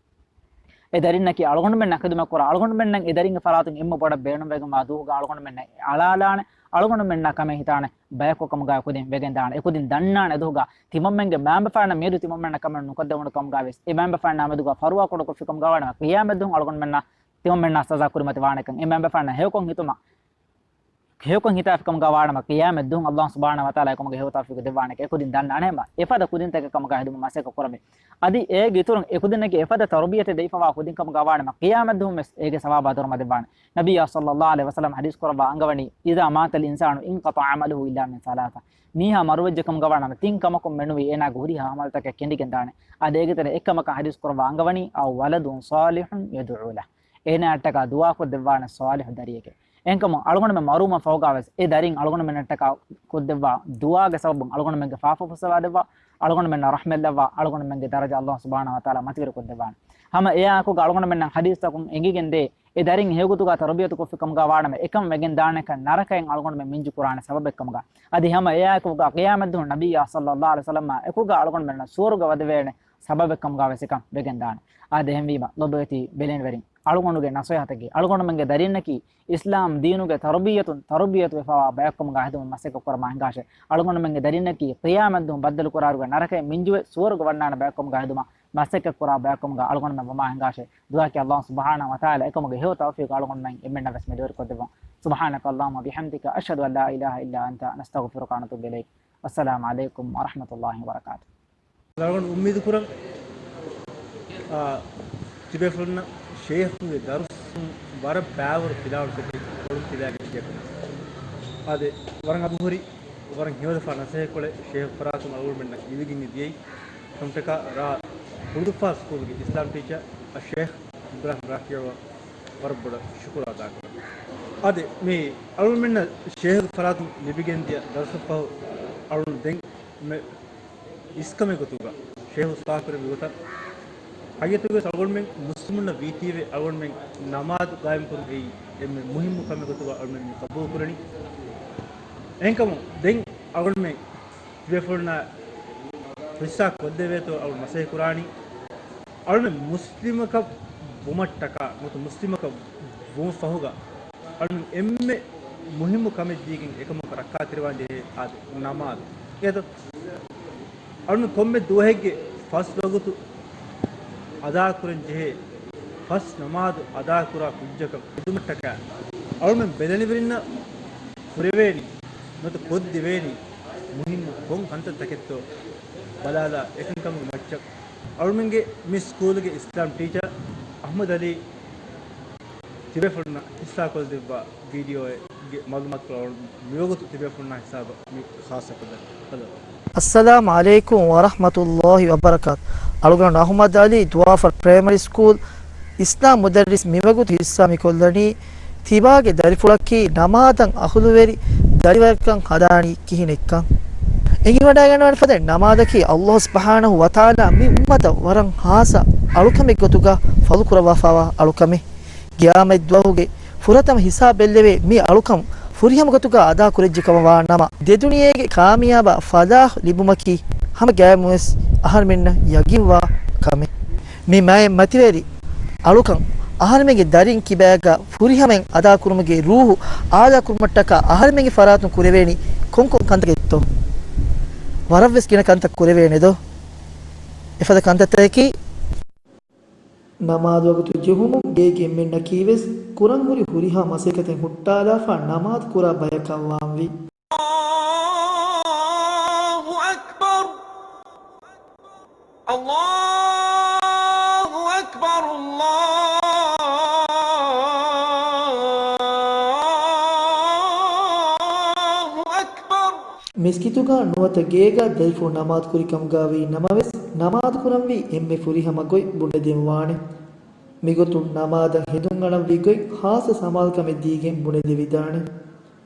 އެ ދަރިންނަކީ އަޅުގަނޑުމެންނަށް ޚިދުމަތް ކުރާ، އަޅުގަނޑުމެންނަށް އެ ދަރިންގެ ފަރާތުން އެންމެ ބޮޑަށް ބޭނުންވެގެންވާ ދުވަހުގަ އަޅުގަނޑުމެންނަށް އަޅާލާނެ، އަޅުގަނޑުމެންނާ ކަމެއް ހިތާނެ ބަޔަކު ކަމުގަ އެކުދިން ވެގެންދާނެ. އެކުދިން ދަންނާނެ އެދުވަހުގަ ތިމަންމެންގެ މައިންބަފައިންނަށް މިއަދު ތިމަންމެންނަށް ކަމެއް ނުކޮށްދެވުނު ކަމުގަ ވެސް، އެ މައިންބަފައިންނާ މެދުގަ ފަރުވާކުޑަކޮށްފި ކަމުގަ ވާނަމަ، ޤިޔާމަތްދުވަހު އަޅުގަނޑުމެންނަށް ތިމަންމެންނާ ސަޒާ ކުރިމަތި ވާނެކަން، އެ މައިންބަފައިންނަށް ހެޔޮކޮށް ހިތުމަށް، ހެޔޮކޮށް ހިތާފި ކަމުގަ ވާނަމަ، ޤިޔާމަތްދުވަހު ﷲ ސުބްޙާނަހޫ ވަތަޢާލާ އެކަމުގެ ހެޔޮ ތައުފީޤު ދެއްވާނެކަން އެކުދިން ދަންނާނެ. އެފަދަ ކުދިންތަކެއް ކަމުގަ ހެދުމަށް މަސައްކަތް ކުރަމޭ. އަދި އޭގެ އިތުރުން އެކުދިންނަކީ އެފަދަ ތަރުބިޔަތެއް ދެވިފަވާ ކުދިން ކަމުގަ ވާނަމަ، ޤިޔާމަތްދުވަހު ވެސް އޭގެ ސަވާބާ ދަރުމަ ދެއްވާނެ. ނަބިއްޔާ ޞައްލަﷲު ޢަލައިހި ވަސައްލަމަ ޙަދީޘް ކުރައްވާ އަންގަވަނީ، "إذا مات الإنسان انقطع عمله إلا من ثلاثة." މީހާ މަރުވެއްޖެ ކަމުގަ ވާނަމަ، ތިން ކަމަކުން މެނުވީ އޭނާގެ ހުރިހާ ޢަމަލުތަކެއް ކެނޑިގެން ދާނެ. އަދި އޭގެ ތެރޭ އެއްކަމަކަށް ޙަދީޘް ކުރައްވާ އަންގަވަނީ، "أو ولد صالح يدعو له." އޭނާއަށްޓަކާ ދުޢާކޮށްދެއްވާނެ ޞާލިޙު ދަރިއެކޭ. އެހެންކަމުން އަޅުގަނޑުމެން މަރުވުމަށް ފަހުގަވެސް އެ ދަރިން އަޅުގަނޑުމެންނަށްޓަކާ ކޮށްދެއްވާ ދުޢާގެ ސަބަބުން އަޅުގަނޑުމެންގެ ފާފަ ފުއްސަވާދެއްވާ، އަޅުގަނޑުމެންނަށް ރަޙްމަތްލައްވާ، އަޅުގަނޑުމެންގެ ދަރަޖަ ﷲ ސުބްޙާނަހޫ ވަތަޢާލާ މަތިވެރިކޮށްދެއްވާނެ. ހަމަ އެއާއެކުގަ އަޅުގަނޑުމެންނަށް ޙަދީޘްތަކުން އެނގިގެންދޭ، އެ ދަރިން ހެޔޮގޮތުގަ ތަރުބިޔަތުކޮށްފި ކަމުގަ ވާނަމަ، އެކަން ވެގެންދާނެކަން ނަރަކައިން އަޅުގަނޑުމެން މިންޖުކުރާނެ ސަބަބެއްކަމުގަ. އަދި ހަމަ އެއާއެކުގަ ޤިޔާމަތްދުވަހު ނަބިއްޔާ ޞައްލަﷲު ޢަލައިހި ވަސައްލަމާ އެކުގަ އަޅުގަނޑުމެންނަށް ސުވަރުގެ ވަދެވޭނެ ސަބަބެއްކަމުގަ ވެސް އެކަން ވެގެންދާނެ. އާދެ، އެހެންވީމަ، ލޮބުވެތި ބެލެނިވެރިން، އަޅުގަނޑުގެ ނަޞޭޙަތަކީ، އަޅުގަނޑުމެންގެ ދަރިންނަކީ އިސްލާމް ދީނުގެ ތަރުބިޔަތުން ތަރުބިޔަތުވެފަވާ ބަޔަކުކަމުގަ ހެދުމަށް މަސައްކަތް ކުރަމާ ހިނގާށޭ. އަޅުގަނޑުމެންގެ ދަރިންނަކީ ޤިޔާމަތްދުވަހު ބައްދަލުކުރާއިރުގަ ނަރަކައިން މިންޖުވެ ސުވަރުގެ ވަންނާނެ ބަޔަކުކަމުގަ ހެދުމަށް މަސައްކަތް ކުރާ ބަޔަކުކަމުގަ އަޅުގަނޑުމެން ވަމާ ހިނގާށޭ. ދުޢާއަކީ ﷲ ސުބްޙާނަހޫ ވަތަޢާލާ އެކަމުގެ ހެޔޮ ތައުފީޤު އަޅުގަނޑުމެން އެންމެންނަށް ވެސް މެދުވެރިކޮށްދެއްވަން. سبحانك اللهم وبحمدك، أشهد أن لا إله إلا أنت، نستغفرك ونتوب إليك. والسلام عليكم ورحمة الله وبركاته. އަޅުގަނޑު އުއްމީދު ކުރަން، އާ، ތިބޭފުޅުންނަށް ޝޭޚުގެ ދަރުސުން ވަރަށް ބާވަރު ތިލާވަތު ކޮށްފި ކޮޅުން ތިލާގެން ޖެހެފުން. އާދެ، ވަރަށް އަގުހުރި، ވަރަށް ހެޔޮލަފާ ނަސޭހަތްކޮޅެއް ޝޭޚު ފަރާތުން އަޅުގަނޑުމެންނަށް ލިބިގެން ދިޔައީ. ކަމުތަކާ ރ. ކުޅުދުއްފާސް ސްކޫލުގެ އިސްލާމް ޓީޗަރ އައްޝޭޚް އިބްރާހިމް ރާފިޢަށް ވަރަށް ބޮޑަށް ޝުކުރު އަދާކުރަން. އާދެ، މި އަޅުގަނޑުމެންނަށް ޝޭޚު ފަރާތުން ލިބިގެންދިޔަ ދަރުސަށްފަހު އަޅުގަނޑު ދެން މެ އިސްކަމެއް ގޮތުގަ ޝޭޚު ސުވާލު ކުރެއްވި ގޮތަށް، ހަގީގަތުގަވެސް އަޅުގަނޑުމެން މުސްލިމުންނަށް ވީތީވެ އަޅުގަނޑުމެން ނަމާދު ގާއިމްކުރުން އެއީ އެންމެ މުހިއްމު ކަމެއް ގޮތުގަ އަޅުގަނޑުމެން މި ޤަބޫލު ކުރަނީ. އެހެންކަމުން ދެން އަޅުގަނޑުމެން ތިބޭފުޅުންނާ ހިއްސާ ކޮށްދެވޭތޯ އަޅު މަސައްކަތް ކުރާނީ. އަޅުމެން މުސްލިމަކަށް ވުމަށްޓަކާ ނުވަތަ މުސްލިމަކަށް ވުމަށް ފަހުގަ އަޅުމެން އެންމެ މުހިއްމު ކަމެއް ދީގެން އެކަމަކަށް ރައްކާތެރިވާން ޖެހޭ އާދެ، ނަމާދު. އޭތަ؟ އަޅުގަނޑު ކޮންމެ ދުވަހެއްގެ ފަސް ވަގުތު އަދާކުރަން ޖެހޭ ފަސް ނަމާދު އަދާކުރާ ކުއްޖަކަށް ހެދުމަށްޓަކާ، އަޅުމެން ބެލެނިވެރިންނަށް ކުރެވޭނީ ނުވަތަ ކޮށްދެވޭނީ މުހިންމު ކޮން ކަންތައްތަކެއްތޯ ބަލާލާ، އެކަންކަމުގެ މައްޗަށް އަޅުމެންގެ މި ސްކޫލުގެ އިސްލާމް ޓީޗަރ އަޙްމަދު އަލީ ތިބޭފުޅުންނަށް ހިއްސާކޮށްދެއްވާ ވީޑިއޯއެއްގެ މަޢުލޫމާތުކޮޅު މިވަގުތު ތިބޭފުޅުންނާ ހިސާބަށް މި ޚާއްޞަކޮށްދެން. ހަލޯ. އައްސަލާމު ޢަލައިކުމް ވަރަޙްމަތުﷲި ވަބަރަކާތު. އަޅުގަނޑު އަޙްމަދު އަލީ ދުވާފަރު ޕްރައިމަރީ ސްކޫލް އިސްލާމް މުދައްރިސް މިވަގުތު ހިއްސާ މިކޮށްލަނީ، ތިބާގެ ދަރިފުޅަކީ ނަމާދަށް އަހުލުވެރި ދަރިވަރަކަށް ހަދާނީ ކިހިނެއްކަން. އެނގިވަޑައިގަންނަވާނެ ފަދައިން، ނަމާދަކީ ﷲ ސުބްޙާނަހޫ ވަތަޢާލާ މި އުއްމަތަށް ވަރަށް ޚާއްޞަ އަޅުކަމެއް ގޮތުގަ ފަރުޟު ކުރައްވާފައިވާ އަޅުކަމެއް. ޤިޔާމަތް ދުވަހުގެ ފުރަތަމަ ހިސާބް ބެއްލެވޭ މި އަޅުކަން ފުރިހަމަ ގޮތުގަ އަދާ ކުރެއްޖެ ކަމަށް ވާ ނަމަ، ދެދުނިޔޭގެ ކާމިޔާބާ ފަލާޙު ލިބުމަކީ ހަމަ ގައިމުވެސް އަހަރުމެންނަށް ޔަގީންވާ ކަމެއް. މި މާތް މަތިވެރި އަޅުކަން އަހަރުމެންގެ ދަރިން ކިބައިގަ ފުރިހަމައިން އަދާކުރުމުގެ ރޫޙު އާލާ ކުރުމަށްޓަކާ އަހަރުމެންގެ ފަރާތުން ކުރެވޭނީ ކޮންކޮން ކަންތަކެއްތޯ؟ ވަރަށްވެސް ގިނަ ކަންތައް ކުރެވޭނެދޯ؟ އެފަދަ ކަންތައްތަކަކީ، ނަމާދު ވަގުތު ޖެހުމުން ގޭގެ އެންމެންނަކީވެސް ކުރަންހުރި ހުރިހާ މަސައްކަތެއް ހުއްޓާލާފަ ނަމާދު ކުރާ ބަޔަކަށްވާންވީ. الله أكبر، الله أكبر، الله أكبر. މިސްކިތުގަ ނުވަތަ ގޭގަ ދަރިފުޅު ނަމާދު ކުރިކަމުގަ ވީ ނަމަވެސް، ނަމާދު ކުރަންވީ އެންމެ ފުރިހަމަ ގޮތް ބުނެދެންވާނެ. މިގޮތުން ނަމާދަށް ހެދުން އަޅަންވީ ގޮތް ޚާއްޞަ ސަމާލުކަމެއް ދީގެން ބުނެދެވިދާނެ.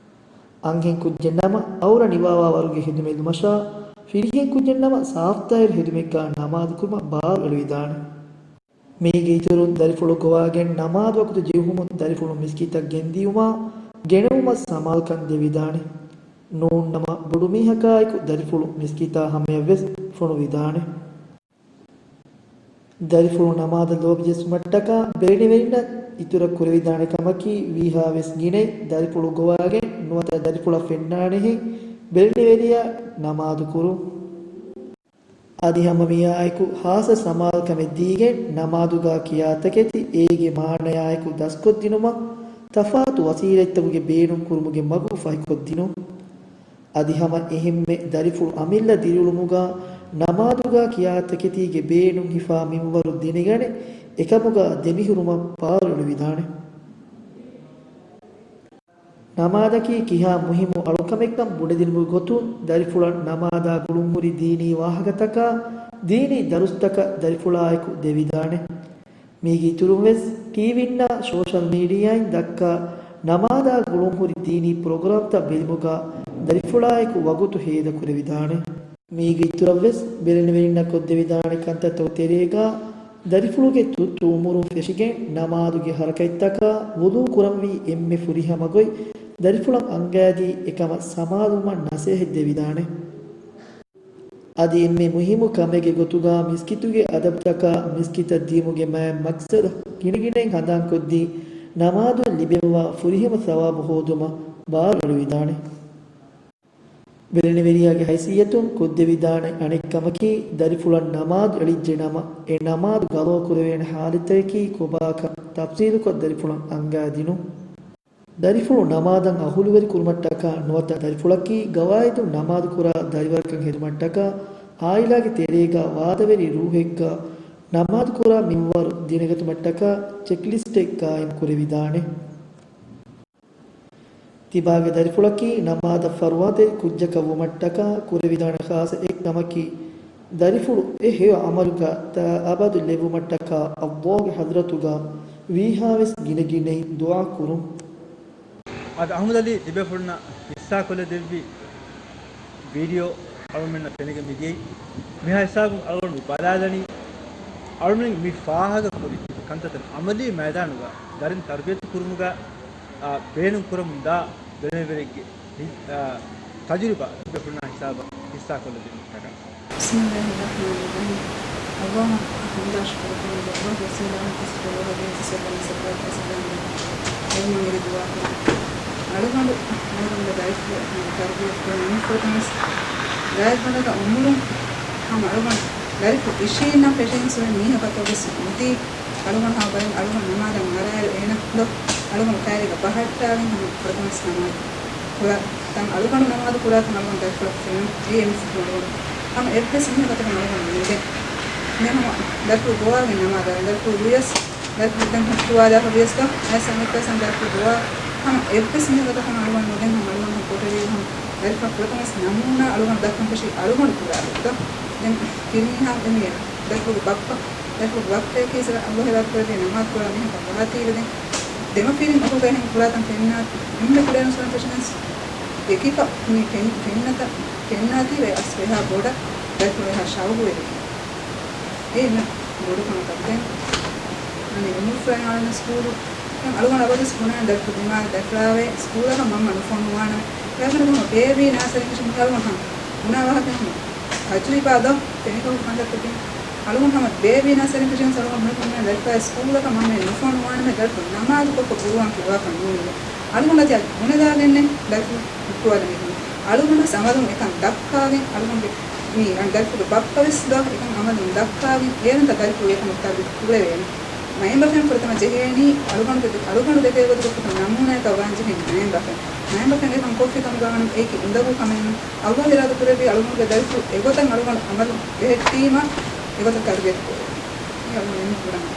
އަންހެން ކުއްޖެއް ނަމަ އައުރަ ނިވާވާ ވަރުގެ ހެދުމެއް ލުމަށާ، ފިރިހެން ކުއްޖެއް ނަމަ ސާފުތާހިރު ހެދުމެއްގަ ނަމާދު ކުރުމަށް ބާރު އެޅުވިދާނެ. މީގެ އިތުރުން ދަރިފުޅު ގޮވާގެން ނަމާދު ވަގުތު ޖެހުމުން ދަރިފުޅު މިސްކިތަށް ގެންދިޔުމާ، ގެނެވުމަށް ސަމާލުކަން ދެވިދާނެ. ނޫންނަމަ ބޮޑުމީހަކާއެކު ދަރިފުޅު މިސްކިތާ ހަމަޔަށްވެސް ފޮނުވިދާނެ. ދަރިފުޅު ނަމާދަށް ލޯބިޖެއްސުމަށްޓަކާ ބެލެނިވެރިންނަށް އިތުރަށް ކުރެވިދާނެ ކަމަކީ، ވީހާވެސް ގިނައިން ދަރިފުޅު ގޮވާގެން ނުވަތަ ދަރިފުޅަށް ފެންނާނެހެން ބެލެނިވެރިޔާ ނަމާދު ކުރުން. އަދި ހަމަ މިއާއެކު ޚާއްޞަ ސަމާލުކަމެއް ދީގެން ނަމާދުގަ ކިޔާ ތަކެތި އޭގެ މާނަޔާއެކު ދަސްކޮށްދިނުމަށް ތަފާތު ވަސީލަތްތަކުގެ ބޭނުން ކުރުމުގެ މަގު ފަހިކޮށްދިނުން. އަދި ހަމަ އެހެންމެ ދަރިފުޅު އަމިއްލަ ދިރިއުޅުމުގަ ނަމާދުގަ ކިޔާ ތަކެތީގެ ބޭނުން ހިފާ މިންވަރު ދެނެގަނެ، އެކަމުގަ ދެމިހުރުމަށް ބާރު އެޅުވިދާނެ. ނަމާދަކީ ކިހާ މުހިއްމު އަޅުކަމެއްކަން ބުނެދިނުމުގެ ގޮތުން، ދަރިފުޅަށް ނަމާދާ ގުޅުންހުރި ދީނީ ވާހަކަތަކާ، ދީނީ ދަރުސްތަކަށް ދަރިފުޅާއެކު ދެވިދާނެ. މީގެ އިތުރުން ވެސް، ޓީވީންނާ ސޯޝަލް މީޑިއާއިން ދައްކާ ނަމާދާ ގުޅުންހުރި ދީނީ ޕްރޮގްރާމްތައް ބެލުމުގަ ދަރިފުޅާއެކު ވަގުތު ހޭދަ ކުރެވިދާނެ. މީގެ އިތުރަށްވެސް ބެލެނިވެރިންނަށް ކޮށްދެވިދާނެ ކަންތައްތަކުގެ ތެރޭގަ، ދަރިފުޅުގެ ތުއްތު އުމުރުން ފެށިގެން ނަމާދުގެ ހަރަކަތްތަކާ ވުޟޫ ކުރަންވީ އެންމެ ފުރިހަމަ ގޮތް ދަރިފުޅަށް އަންގައިދީ އެކަމަށް ސަމާލުވުމަށް ނަސޭހަތް ދެވިދާނެ. އަދި އެންމެ މުހިއްމު ކަމެއްގެ ގޮތުގަ މިސްކިތުގެ އަދަބުތަކާ މިސްކިތަށް ދިޔުމުގެ މާތް މަޤްޞަދު ގިނަގިނައިން ހަނދާންކޮށްދީ، ނަމާދުން ލިބެންވާ ފުރިހަމަ ސަވާބު ހޯދުމަށް ބާރު އެޅުވިދާނެ. ބެލެނިވެރިޔާގެ ހައިސިއްޔަތުން ކޮށްދެވިދާނެ އަނެއް ކަމަކީ، ދަރިފުޅަށް ނަމާދު އެޅިއްޖެ ނަމަ، އެ ނަމާދު ގަޟާ ކުރެވޭނެ ޙާލަތްތަކަކީ ކޮބާކަން ތަފްޞީލުކޮށް ދަރިފުޅަށް އަންގާދިނުން. ދަރިފުޅު ނަމާދަށް އަހުލުވެރި ކުރުމަށްޓަކާ ނުވަތަ ދަރިފުޅަކީ ގަވާއިދުން ނަމާދު ކުރާ ދަރިވަރަކަށް ހެދުމަށްޓަކާ، ޢާއިލާގެ ތެރޭގަ ވާދަވެރި ރޫޙެއްގަ ނަމާދު ކުރާ މިންވަރު ދެނެގަތުމަށްޓަކާ ޗެކްލިސްޓެއް ޤާއިމް ކުރެވިދާނެ. ތިބާގެ ދަރިފުޅަކީ ނަމާދަށް ފަރުވާތެރި ކުއްޖަކަށް ވުމަށްޓަކާ ކުރެވިދާނެ ޚާއްޞަ އެއް ކަމަކީ، ދަރިފުޅު އެ ހެޔޮ ޢަމަލުގަ ތަ އަބަދު ލެއްވުމަށްޓަކާ ﷲގެ ޙަޟްރަތުގަ ވީހާވެސް ގިނަގިނައިން ދުޢާ ކުރުން. އަދި އަޙްމަދު އަލީ ތިބޭފުޅުންނަށް ހިއްސާކޮށްލަދެއްވި ވީޑިއޯ އަޅުމެންނަށް ފެނިގެން މިދިޔައީ. މިހާ ހިސާބުން އަޅުގަނޑު ބަލާލަނީ، އަޅުމެން މި ފާހަގަކުރި ކަންތައްތައް ޢަމަލީ މައިދާނުގަ ދަރިން ތަރުބިޔަތު ކުރުމުގަ، އާ، ބޭނުން ކުރަމުންދާ ބެލެނިވެރިއެއްގެ، އާ، ތަޖުރިބާ ތިބޭފުޅުންނާ ހިސާބަށް ހިއްސާކޮށްލަދިނުމަށްޓަކާ. بسم الله الرحمن الرحيم. އައްލާހަށް ޙަމްދާ ޝުކުރު ކުރަން ވަރަށް ވަސީލާ ވެސް ވެވަރު ވެސް ސަލާމް ސަލާތު ވަސަލާމް އެހެން މިރި ދުޢާ ކުރަން. އަޅުގަނޑު މިހާރު ދަރިފުޅު ތަރުބިޔަތު ކުރަން މި ފުރަތަމަ ވެސް ގާތްގަނޑަކަށް އުމުރުން ހަމަ އަޅުގަނޑު ދަރިފުޅު އިށީންނަން ފެށިގެން ސުވެ މީހަކަށް ވެސް ނުދީ، އަޅުގަނޑު ހަމަ ބައެއް އަޅުގަނޑު ނަމާދަށް އަރާއިރު އޭނަ ދޯ އަޅުގަނޑު ކައިރީގަ ބަހައްޓާގެން ހަމަ ފުރަތަމަސް ނަމާދު ކުރާ ތަން، އަޅުގަނޑު ނަމާދު ކުރާ ތަން އަޅުގަނޑު ދަރިފުޅަށް ފެނުން. އެއީ އެމީސް އަޅުގަނޑު ހަމަ އެއްވެސް މީހަކަށް އަޅުގަނޑު ނުދޭ. ދެން ހަމަ ދަރިފުޅު ގޮވާގެން ނަމާދާ ދަރިފުޅު ލުޔަސް ދަރިފުޅު ދެން ހުއްޓުވާލާފަ ވިޔަސްތޯ އައިސް އަނެއްކާސް ދަރިފުޅު ދުޢާ ހަމަ އެއްވެސް މީހަކަށް ހަމަ އަޅުގަނޑު ނުދެން ހަމަ އަޅުގަނޑު ކޮޓަރި ހަމަ ދަރިފުޅަށް ފުރަތަމަސް ނަމޫނާ އަޅުގަނޑު ދައްކަން ފެށި އަޅުގަނޑު ކުރާ ދޯ. ދެން ފިރިމީހާ ދެން ދަރިފުޅުގެ ބައްޕަ، ދަރިފުޅުގެ ބައްޕަޔަކީ އައިސް އައްލާހު އިރާދަ ކުރެއްވިއްޔާ ނަމާދު ކުރާ މީހަކަށް ވާތީވެ ދެން ދެމަފިރިން އެކުގައި ހެން ކުރާތަން ފެންނާ އެންމެ ކުޑައިރުން ސުވަން ފެށިގެން ދެކިފަ މި ފެން-، ފެންނަތަ-، ފެންނާތީވެ އަސް އެހާ ބޮޑަށް ދަރިފުޅު އެހާ ޝައުގުވެރި. އެ އެންމެ ބޮޑު ކަމަކަށް ދެން އަނެއް އުމުރުފުޅަށް އަޅަން ސްކޫލު ދެން އަޅުގަނޑު އަބަދުވެސް ބުނާނެ ދަރިފުޅު ދިމާލަށް ދަރިފުޅާވެ ސްކޫލަކަށް މަންމަ ނުފޮނުވާނަމޭ. އެކަނި ހަމަ ބޭބީ ނާސަރީން ކަށި މި އަޅުގަނޑު ހަމަ ބުނާ ވާހަކަ ހަމަ ތަޖުރިބާ ދޯ ފެނިކަހު ކަންތައްތަކެއް. އަޅުގަނޑު ހަމަ ބޭބީ ނާސަރީން ކަށި އަޅުގަނޑު ބުނެފަ ދަރިފުޅާ ސްކޫލަކަށް މަންމަ ނުފޮނުވާނަމޭ ދަރިފުޅު ނަމާދު ކޮށްފަ ގުރުއާން ކިޔަވާފަ ނޫނީ. އަޅުގަނޑު އަދި ބުނެދާގެންނޭ ދަރިފުޅު ހުއްޓުވާލަނީ. އަޅުގަނޑު ވެސް އަމަލުން އެކަން ދައްކާގެން އަޅުގަނޑުގެ މި އަން ދަރިފުޅުގެ ބައްޕަ ވެސް ދޯ އެކަން އަމަލުން ދައްކާގެން އޭރުންތައް ދަރިފުޅު އެކަމަށް ތަރުބިޔަތު ކުރެވޭނެ. މައިންބަފައިން ފުރަތަމަ ޖެހޭނީ އަޅުގަނޑުގެ، އަޅުގަނޑު ދެކެ އެގޮތަކަށް ނަމޫނާއަކަށް ވާން ޖެހޭނީ މައިންބަފައިން. މައިންބަފައިން އެކަން ކޮށްފި ކަމުގަ ވަނަމަ އެއީކީ އުނދަގޫ ކަމެއްނޫން. އައްލާހު އިރާދަ ކުރެއްވިއްޔާ އަޅުގަނޑުގެ ދަރިފުޅު އެގޮތަށް އަޅުގަނޑު އަމަލު ބެހެއްޓީމަ އެގޮތަށް ތަރުބިޔަތު ކުރޭ. އެއީ އަޅުގަނޑު އެންމެ ކުރަން.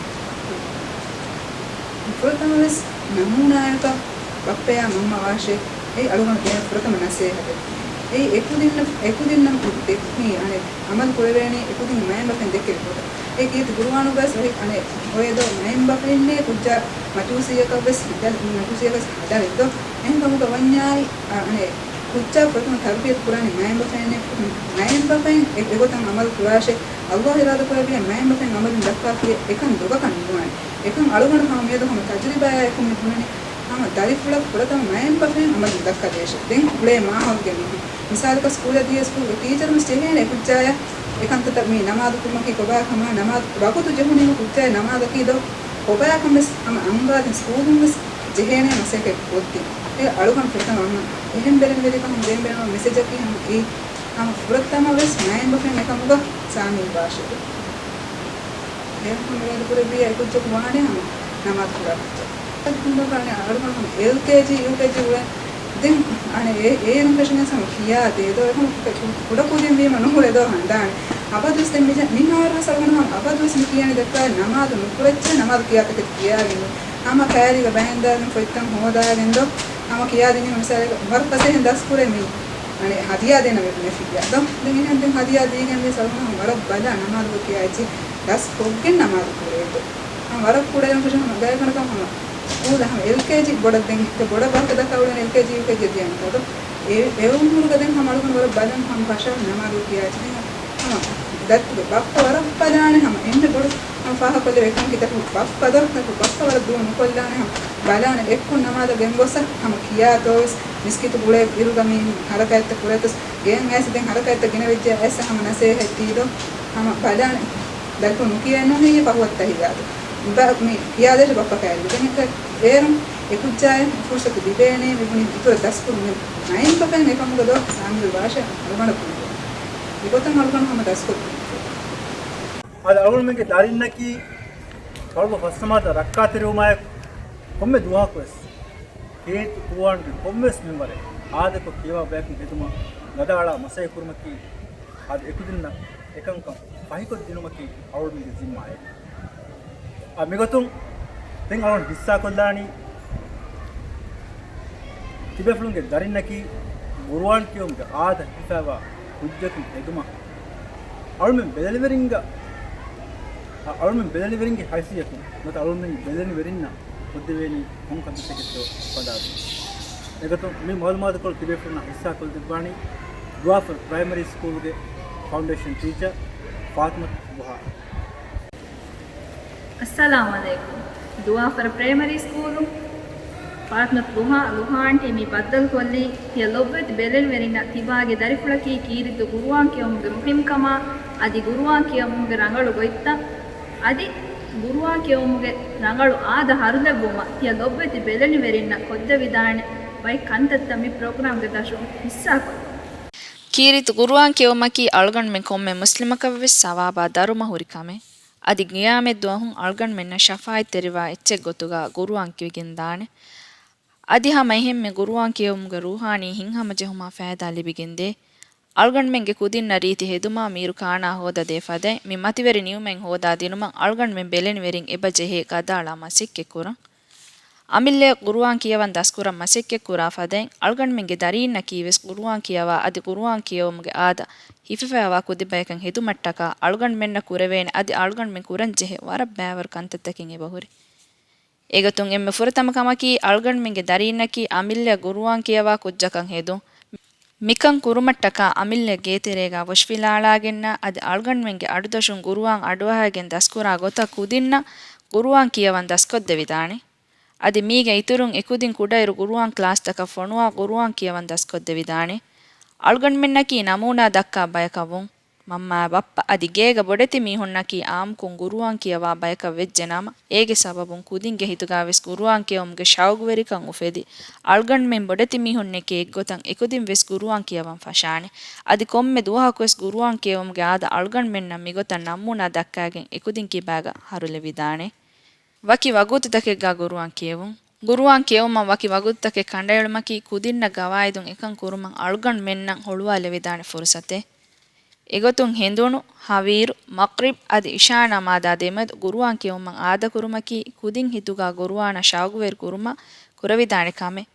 ފުރަތަމަވެސް ނަމޫނާއަކަށް ބައްޕަޔާ މަންމަ ވާށޭ، އެއީ އަޅުގަނޑު ދޭން ފުރަތަމަ ނަސޭހަތެއް. އެއީ އެކުދިންނަށް، އެކުދިންނަށް ދެ-، މީ އަނެއް އަމަލު ކުރެވޭނީ އެކުދިން މައިންބަފައިން ދެކެ ގޮތަށް. އެ ކީރިތި ގުރުއާނުގަސް އަނެއް އޮވޭދޯ މައިންބަފައިންނޭ ކުއްޖާ މަޖޫސީއަކަށް ވެސް ހަދާ-، މަޖޫސީއަކަށް ހަދާނެ ދޯ. އެހެން ކަމުގަ ވަންޏާއި، އަ-، އަނެއް ކުއްޖާ ފުރަތަމަ ތަރުބިޔަތު ކުރާނީ މައިންބަފައިންނޭ. މައިންބަފައިން އެ-، އެގޮތަށް އަމަލު ކުރާށޭ. އައްލާހު އިރާދަ ކުރެއްވިއްޔާ މައިންބަފައިން އަމަލުން ދައްކާފިޔޭ އެކަން ދޮގަކަށް ނުވާނެ. އެކަން އަޅުގަނޑު ހަމަ މިއަދު ހަމަ ތަޖުރިބާއާއެކު މި ބުނަނީ ހަމަ ދަރިފުޅަށް ފުރަތަމަ މައިންބަފައިން އަމަލުން ދައްކާ ދޭށޭ. ދެން އުޅޭ މާހައުލުގެ މީހުން. މިސާލަކަށް ސްކޫލަށް ދިޔަ ސްކޫލްގެ ޓީޗަރުން ވެސް ޖެހޭނެ އެ ކުއްޖާޔަށް އެކަންތައްތައް މީ ނަމާދު ކުރުމަކީ ކޮބާ ކަމާ، ނަމާދު ވަގުތު ޖެހުނީމަ ކުއްޖާޔަށް ނަމާދަކީ ދޯ ކޮބާ ކަން ވެސް ހަމަ އަންގާދިން ސްކޫލުން ވެސް ޖެހޭނެ މަސައްކަތް ކޮށްދިން. އެ އަޅުގަނޑު ފުރަތަމަ އަންނަ އެހެން ބެލެނިވެރިކަމުން ދޭން ބޭނުން މެސެޖަކީ ހަމަ އެއީ. ހަމަ ފުރަތަމަ ވެސް މައިންބަފައިން އެކަމުގަ ސާމީލް ވާށޭ. އެހެން އިރާދަ ކުރެއްވިއްޔާ އެ ކުއްޖަކު ވާނެ ހަމަ ނަމާދު ކުރާ ކުއްޖަކު. އަދި އަޅުގަނޑު ހަމަ އެލްކޭޖީ، ޔޫކޭޖީ އުޅެން ދެން އަނެއް އޭ-، އޭރުން ފެށިގެން ހަމަ ކިޔާ ދޭ ދޯ އެކަމަ ކުޑަކުދިން ވީމަ ނުހުޅެ ދޯ ހަނދާނެ. އަބަދުވެސް ދެން މި-، މިހާރު ވެސް އަޅުގަނޑު ހަމަ އަބަދުވެސް މި ކިޔަނީ ދެއްކާ ނަމާދު ނުކުރައްޗޭ ނަމާދު ކިޔާތަކެތި ކިޔާގެން ހަމަ ކައިރީގަ ބައިންދާގެން ފޮތްތައް ހޯދާގެން ދޯ ހަމަ ކިޔާދިނީމަ މިސާލަކަށް ވަރަށް ފަސޭހައިން ދަސްކުރޭ މި އަނެއް ހަދިޔާ ދޭނަމޭ ބުނެފިއްޔާ ދޯ. ދެން އެހެން ދެން ހަދިޔާ ދީގެން ވެސް އަޅުގަނޑު ހަމަ ވަރަށް ބަލާ ނަމާދުގަ ކިޔާ އެއްޗެއް ދަސްކޮށްގެން ނަމާދު ކުރޭ ދޯ. ހަމަ ވަރަށް ކުޑައިރުން ފެށި ހަމަ ގާތްގަނޑަކަށް ހަމަ ސްކޫލަށް ހަމަ އެލްކޭޖީ ބޮޑަށް ދެން އެ ބޮޑަށް ވާހަކަ ދައްކާ އުޅެނީ އެލްކޭޖީ ޔޫކޭޖީ ދިޔަ އަންތަ ދޯ. އެ، އެ އުމުރުގަ ދެން ހަމަ އަޅުގަނޑު ވަރަށް ބަލަން ހަމަ ފަށާ ނަމާދު ކިޔާ އެއްޗެއް ދެން ހަމަ ދަރިފުޅުގެ ބައްޕަ ވަރަށް ބަލާނެ ހަމަ އެންމެ ބޮޑު ހަމަ ފާހަގަކޮށްލެވޭ ކަމަކީ ދަރިފުޅު ބައްޕަ ދޯ، ދަރިފުޅު ބައްޕަ ވަރަށް ދޫ ނުކޮށްލާނެ ހަމަ ބަލާނެ އެއްކޮށް ނަމާދަށް ގެންގޮސް ހަމަ ކިޔާތޯވެސް މިސްކިތު ގުޅޭ އިރުގަ މި ހަރަކާތްތައް ކުރޭތޯސް ގެއަށް އައިސް ދެން ހަރަކާތްތައް ގިނަވެއްޖެ އައިސް ހަމަ ނަސޭހަތް ދީ ދޯ. ހަމަ ބަލާނެ ދަރިފުޅު ނުކިޔައެއްނު ހެއްޔޭ ފަހުވައްތަ ހިޔާދު. މި ބަ-، މި ކިޔާދޭށޭ ބައްޕަ ކައިރި. ދެން އެކަ އޭރުން އެ ކުއްޖާއަށް ފުރުސަތު ލިބޭނޭ މި ބުނި އިތުރަށް ދަސްކުރުމެއް ނައިން ބަފެން އެކަމުގަ ދޯ ސާމިލް ވާށޭ އަޅުގަނޑަށް ބުނެވޭ. އެގޮތަށް އަޅުގަނޑު ހަމަ ދަސްކޮށްދިން. އަދި އަޅުގަނޑުމެންގެ ދަރިންނަކީ ފަރުޟު ފަސް ނަމާދަށް ރައްކާތެރިވުމާއެކު ކޮންމެ ދުވަހަކުވެސް ކީރިތި ޤުރުއާނުގެ ކޮންމެވެސް މިންވަރެއް އާދަކޮށް ކިޔަވާ ބަޔަކުން ހެދުމަށް ގަދައަޅާ މަސައްކަތް ކުރުމަކީ އަދި އެކުދިންނަށް އެކަންކަން ފަހިކޮށްދިނުމަކީ އަޅުގަނޑުމެންގެ ޒިންމާއެއް. އާ، މިގޮތުން ދެން އަޅުގަނޑު ހިއްސާކޮށްލާނީ ތިބޭފުޅުންގެ ދަރިންނަކީ ޤުރުއާން ކިޔުމުގެ އާދަ ހިފާވާ ކުއްޖަކުން ހެދުމަށް އަޅުމެން ބެލެނިވެރިންގެ، އަޅުމެން ބެލެނިވެރިންގެ ހައިސިއްޔަތުން ނުވަތަ އަޅުމެން ބެލެނިވެރިންނަށް ކޮށްދެވޭނީ ކޮން ކަންތައްތަކެއްތޯ ބަލާލަން. އެގޮތުން މި މަޢުލޫމާތުކޮޅު ތިބޭފުޅުންނަށް ހިއްސާކޮށްދެއްވާނީ ދުވާފަރު ޕްރައިމަރީ ސްކޫލްގެ ފައުންޑޭޝަން ޓީޗަރ ފާތިމަތު ޟުހާ. އައްސަލާމު ޢަލައިކުމް. ދުވާފަރު ޕްރައިމަރީ ސްކޫލު ފާތިމަތު ޟުހާ، ޟުހާ އާންޓީ މި ބައްދަލުކޮށްލީ، ތިޔަ ލޮބުވެތި ބެލެނިވެރިންނަށް ތިބާގެ ދަރިފުޅަކީ ކީރިތި ޤުރުއާން ކިޔަވުމުގެ މުހިންމުކަމާ، އަދި ޤުރުއާން ކިޔަވުމުގެ ރަނގަޅު ގޮތްތައް، އަދި ޤުރުއާން ކިޔަވުމުގެ ރަނގަޅު އާދަ ހަރުލެއްވުމަށް ތިޔަ ލޮބުވެތި ބެލެނިވެރިންނަށް ކޮށްދެވިދާނެ ބައެއް ކަންތައްތައް މި ޕްރޮގްރާމްގެ ދަށުން ހިއްސާކޮށްލަން. ކީރިތި ޤުރުއާން ކިޔެވުމަކީ އަޅުގަނޑުމެން ކޮންމެ މުސްލިމަކަށްވެސް ސަވާބާ ދަރުމަ ހުރި ކަމެއް. އަދި ޤިޔާމަތްދުވަހު އަޅުގަނޑުމެންނަށް ޝަފާޢަތްތެރިވާ އެއްޗެއް ގޮތުގަ ޤުރުއާން ކިޔަވިގެން ދާނެ. އަދި ހަމަ އެހެންމެ ޤުރުއާން ކިޔެވުމުގެ ރޫޙާނީ ހިތްހަމަޖެހުމާ ފައިދާ ލިބިގެންދޭ. އަޅުގަނޑުމެންގެ ކުދިންނަށް ރީތި ހެދުމާ މީރު ކާނާ ހޯދަދޭ ފަދައިން މި މަތިވެރި ނިޢުމަތް ހޯދާ ދިނުމަށް އަޅުގަނޑުމެން ބެލެނިވެރިން އެބަ ޖެހޭ ގަދައަޅާ މަސައްކަތް ކުރަން. އަމިއްލައަށް ޤުރުއާން ކިޔަވަން ދަސްކުރަން މަސައްކަތް ކުރާ ފަދައިން، އަޅުގަނޑުމެންގެ ދަރީންނަކީވެސް ޤުރުއާން ކިޔަވާ އަދި ޤުރުއާން ކިޔެވުމުގެ އާދަ ހިފެފައިވާ ކުދި ބަޔަކަށް ހެދުމަށްޓަކާ އަޅުގަނޑުމެންނަށް ކުރެވޭނެ އަދި އަޅުގަނޑުމެން ކުރަންޖެހޭ ވަރަށް ބައިވަރު ކަންތައްތަކެއް އެބަހުރި. އެގޮތުން އެންމެ ފުރަތަމަ ކަމަކީ، އަޅުގަނޑުމެންގެ ދަރީންނަކީ އަމިއްލައަށް ޤުރުއާން ކިޔަވާ ކުއްޖަކަށް ހެދުން. މިކަން ކުރުމަށްޓަކާ އަމިއްލަ ގޭތެރޭގަ ވޮށިފިލާޅާގެންނާ އަދި އަޅުގަނޑުމެންގެ އަޑުދޮށުން ޤުރުއާން އަޑުއަހައިގެން ދަސްކުރާ ގޮތަށް ކުދިންނަށް ޤުރުއާން ކިޔަވަން ދަސްކޮށްދެވިދާނެ. އަދި މީގެ އިތުރުން އެކުދިން ކުޑައިރު ޤުރުއާން ކްލާސްތަކަށް ފޮނުވާ ޤުރުއާން ކިޔަވަން ދަސްކޮށްދެވިދާނެ. އަޅުގަނޑުމެންނަކީ ނަމޫނާ ދައްކާ ބަޔަކަށް ވުން. މަންމާ ބައްޕަ އަދި ގޭގަ ބޮޑެތި މީހުންނަކީ އާއްމުކޮށް ޤުރުއާން ކިޔަވާ ބަޔަކަށް ވެއްޖެ ނަމަ، އޭގެ ސަބަބުން ކުދިންގެ ހިތުގަވެސް ޤުރުއާން ކިޔެވުމުގެ ޝައުގުވެރިކަން އުފެދި، އަޅުގަނޑުމެން ބޮޑެތި މީހުންނެކޭ އެއްގޮތަށް އެކުދިން ވެސް ޤުރުއާން ކިޔަވަން ފަށާނެ. އަދި ކޮންމެ ދުވަހަކުވެސް ޤުރުއާން ކިޔެވުމުގެ އާދަ އަޅުގަނޑުމެންނަށް މިގޮތަށް ނަމޫނާ ދައްކާގެން އެކުދިން ކިބާގަ ހަރުލެވިދާނެ. ވަކި ވަގުތުތަކެއްގަ ޤުރުއާން ކިޔެވުން. ޤުރުއާން ކިޔެވުމަށް ވަކި ވަގުތުތަކެއް ކަނޑައެޅުމަކީ ކުދިންނަށް ގަވާއިދުން އެކަން ކުރުމަށް އަޅުގަނޑުމެންނަށް ހުޅުވާލެވިދާނެ ފުރުޞަތެއް. އެގޮތުން ހެނދުނު، ހަވީރު، މަޣްރިބް އަދި އިޝާ ނަމާދާ ދެމެދު ޤުރުއާން ކިޔެވުމަށް އާދަކުރުމަކީ ކުދިން ހިތުގަ ޤުރުއާނަށް ޝައުގުވެރި ކުރުމަށް ކުރެވިދާނެ ކަމެއް.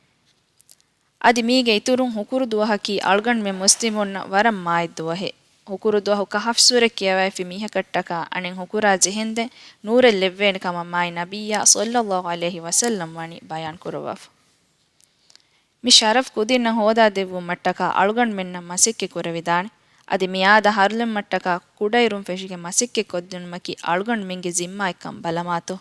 އަދި މީގެ އިތުރުން ހުކުރު ދުވަހަކީ އަޅުގަނޑުމެން މުސްލިމުންނަށް ވަރަށް މާތް ދުވަހެއް. ހުކުރު ދުވަހު ކަހަފް ސޫރަ ކިޔަވައިފި މީހަކަށްޓަކާ އަނެއް ހުކުރާ ޖެހެންދެން ނޫރެއް ލެއްވޭނެ ކަމަށް މާތް ނަބިއްޔާ ޞައްލައްލާހު ޢަލައިހި ވަސައްލަމް ވަނީ ބަޔާން ކުރައްވާފަ. މި ޝަރަފް ކުދިންނަށް ހޯދާ ދެއްވުމަށްޓަކާ އަޅުގަނޑުމެންނަށް މަސައްކަތް ކުރެވިދާނެ. އަދި މި އާދަ ހަރުލުމަށްޓަކާ ކުޑައިރުން ފެށިގެން މަސައްކަތް ކޮށްދިނުމަކީ އަޅުގަނޑުމެންގެ ޒިންމާއެއްކަން ބަލަމާތޯ.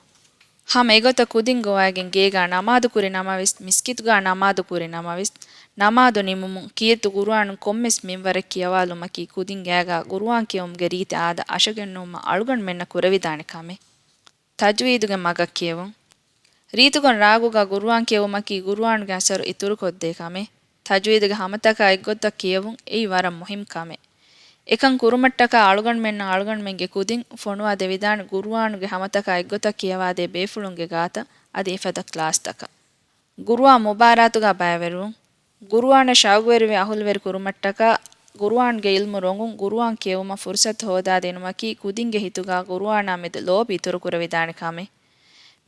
ހަމަ އެގޮތަށް ކުދިން ގޮވައިގެން ގޭގަ ނަމާދު ކުރި ނަމަވެސް، މިސްކިތުގަ ނަމާދު ކުރި ނަމަވެސް، ނަމާދު ނިމުމުން ކީރިތި ޤުރުއާނުން ކޮންމެސް މިންވަރެއް ކިޔަވާލުމަކީ ކުދިން ގާގަ ޤުރުއާން ކިޔެވުމުގެ ރީތި އާދަ އަށަގެންނުވުމަށް އަޅުގަނޑުމެންނަށް ކުރެވިދާނެ ކަމެއް. ތަޖްވީދުގެ މަގަށް ކިޔެވުން. ރީތިކޮށް ރާގުގަ ޤުރުއާން ކިޔެވުމަކީ ޤުރުއާނުގެ އަސަރު އިތުރުކޮށްދޭ ކަމެއް. ތަޖްވީދުގެ ހަމަތަކާ އެއްގޮތަށް ކިޔެވުން އެއީ ވަރަށް މުހިންމު ކަމެއް. އެކަން ކުރުމަށްޓަކާ އަޅުގަނޑުމެންނަށް އަޅުގަނޑުމެންގެ ކުދިން ފޮނުވާ ދެވިދާނެ ޤުރުއާނުގެ ހަމަތަކާ އެއްގޮތަށް ކިޔަވާދޭ ބޭފުޅުންގެ ގާތަށް އަދި އެފަދަ ކްލާސްތަކަށް. ޤުރުއާން މުބާރާތުގަ ބައިވެރިވުން. ޤުރުއާނަށް ޝައުގުވެރިވެ އަހުލުވެރި ކުރުމަށްޓަކާ، ޤުރުއާންގެ ޢިލްމު ރޮނގުން، ޤުރުއާން ކިޔެވުމަށް ފުރުޞަތު ހޯދާދިނުމަކީ ކުދިންގެ ހިތުގަ ޤުރުއާނާ މެދު ލޯބި އިތުރުކުރެވިދާނެ ކަމެއް.